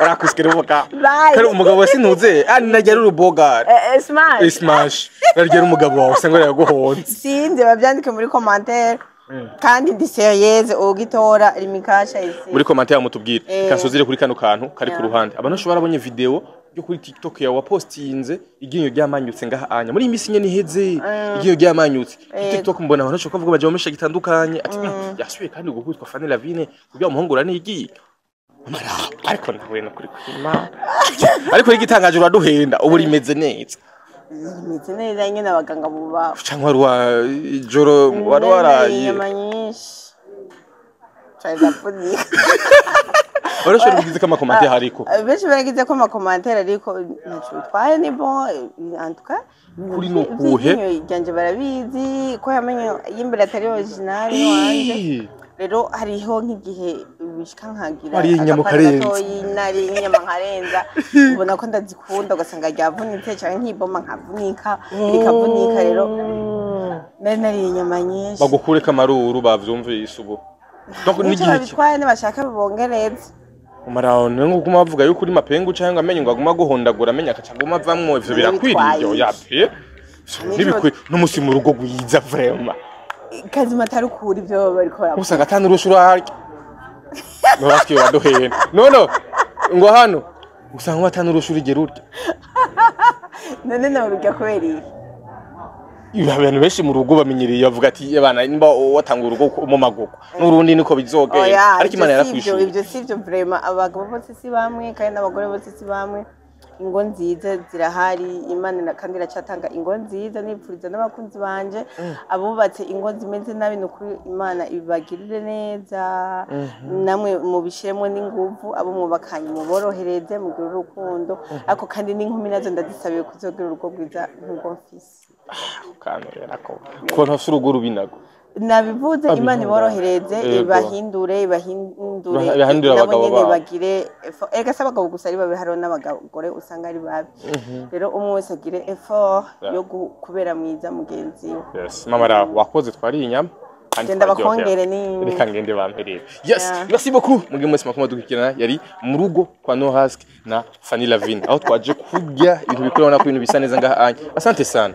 urakuswe n'umugabo. Bye. Kandi umugabo sinuze ah najya ari urubogari. Smash. Smash naryo umugabo wawe usanga yaguhonze. Sinzi, babyandike muri commentaire, kandi ndi sérieuse, ugitora rimikasha isi. Muri commentaire mutubwire. Kansozire kuri kano kantu kari ku ruhande. Abantu benshi barabonye video yo kuri TikTok yawe wapostinze iryinyo ryamanyutse ngaha anya muri iyi minsi nyene iheze, iryinyo ryamanyutse kuri TikTok. Mbona abantu benshi bavuga baje mu misha gitandukanye ati: Yasubiye kandi gukubitwa Fanny Lavine kugira umuhungu nigiye." Mara ariko nawe no kuri kwima, ariko igitangaje uraduhenda, ubu rimeze neza. Rimeze neza nyine, abaganga buba Cyangwa wari wa ijoro wari waraye inyama nyinshi cari ndapfunyika. Warashobora kugize ko ama commentaires ariko Benshi baragize ko ama commentaires, ariko ntacyo bitwaye, ni bon en tout cas. Kuri ni ukuhe? Ivyinyo ryanje barabizi ko yamenye y'imbere atari original wanje. Rero hariho nk'igihe bishika nkagira Wariye inyama agapande ukarenza. gatoyi, nariye inyama nkarenza, ubona ko ndazikunda, ugasanga ryavunitse canke nkiboma nkavunika, rikavunika. Rero nari nariye inyama nyinshi. Bagukureko amaruru bavyumvise ubu. Donc Nico n'igihe ki babitwaye, nibashaka bibongereze. Umaraho ngo uguma bavuga yuko uri mapengu cyangwa amenyo ngo aguma guhondagura amenyo akaca aguma avamwo, ivyo birakwiriye? Bitwaye Ya pe, ntibikwiye n'umusi mu rugo rwiza vraiment. Kazima atari ukuri ibyo bariko baravuga. Usanga atanu urusha urarya ntubaskiye uraduhenda no ngo hano usanga atanu urusha urigera urya. None nawe urya kubera iki? Ibi abantu benshi mu rugo bamenyereye, bavuga ati: "Abana nimba watanga urugo mu magogo n'urundi niko bizogenda." Oya, Ariko Imana ivyo sivyo. yarakwishuye. Ivyo sivyo vraiment. Abagabo bose si bamwe kandi n'abagore bose si bamwe. Ingo nziza zirahari, Imana kandi iracatanga ingo nziza. Nipfuriza n'abakunzi banje abubatse ingo zimeze nabi, ni ukuri Imana ibagirire neza, namwe mubishiremo n'inguvu, abo mwubakanye muborohereze, mugire urukundo. Ariko kandi n'inkumi nazo ndazisabiye kuzogira urugo rwiza nk'urwo mfise. Kantu rero ako ukuntu afise urugo rubi nago. Nabivuze, Imana iborohereze. Ibahindure. Ibahindure Nabo abagabo nyene babo. bagire effort. Erega si abagabo gusa ari babi, hariho n'abagore usanga ari babi. Rero umwe wese agire effort yo kubera mwiza mugenzi we. Yes, mama raho wakoze, twariye inyama kandi Genda twaryohewe. bakongere ni Reka ngende bamperere. Yes. Merci beaucoup muge mwese makoma dukurikirana. Yari mu rugo kwa Norask na Fanny Lavine, aho twaje kurya ibintu bikorana ko ibintu bisa neza ngaha anya. Asante sana.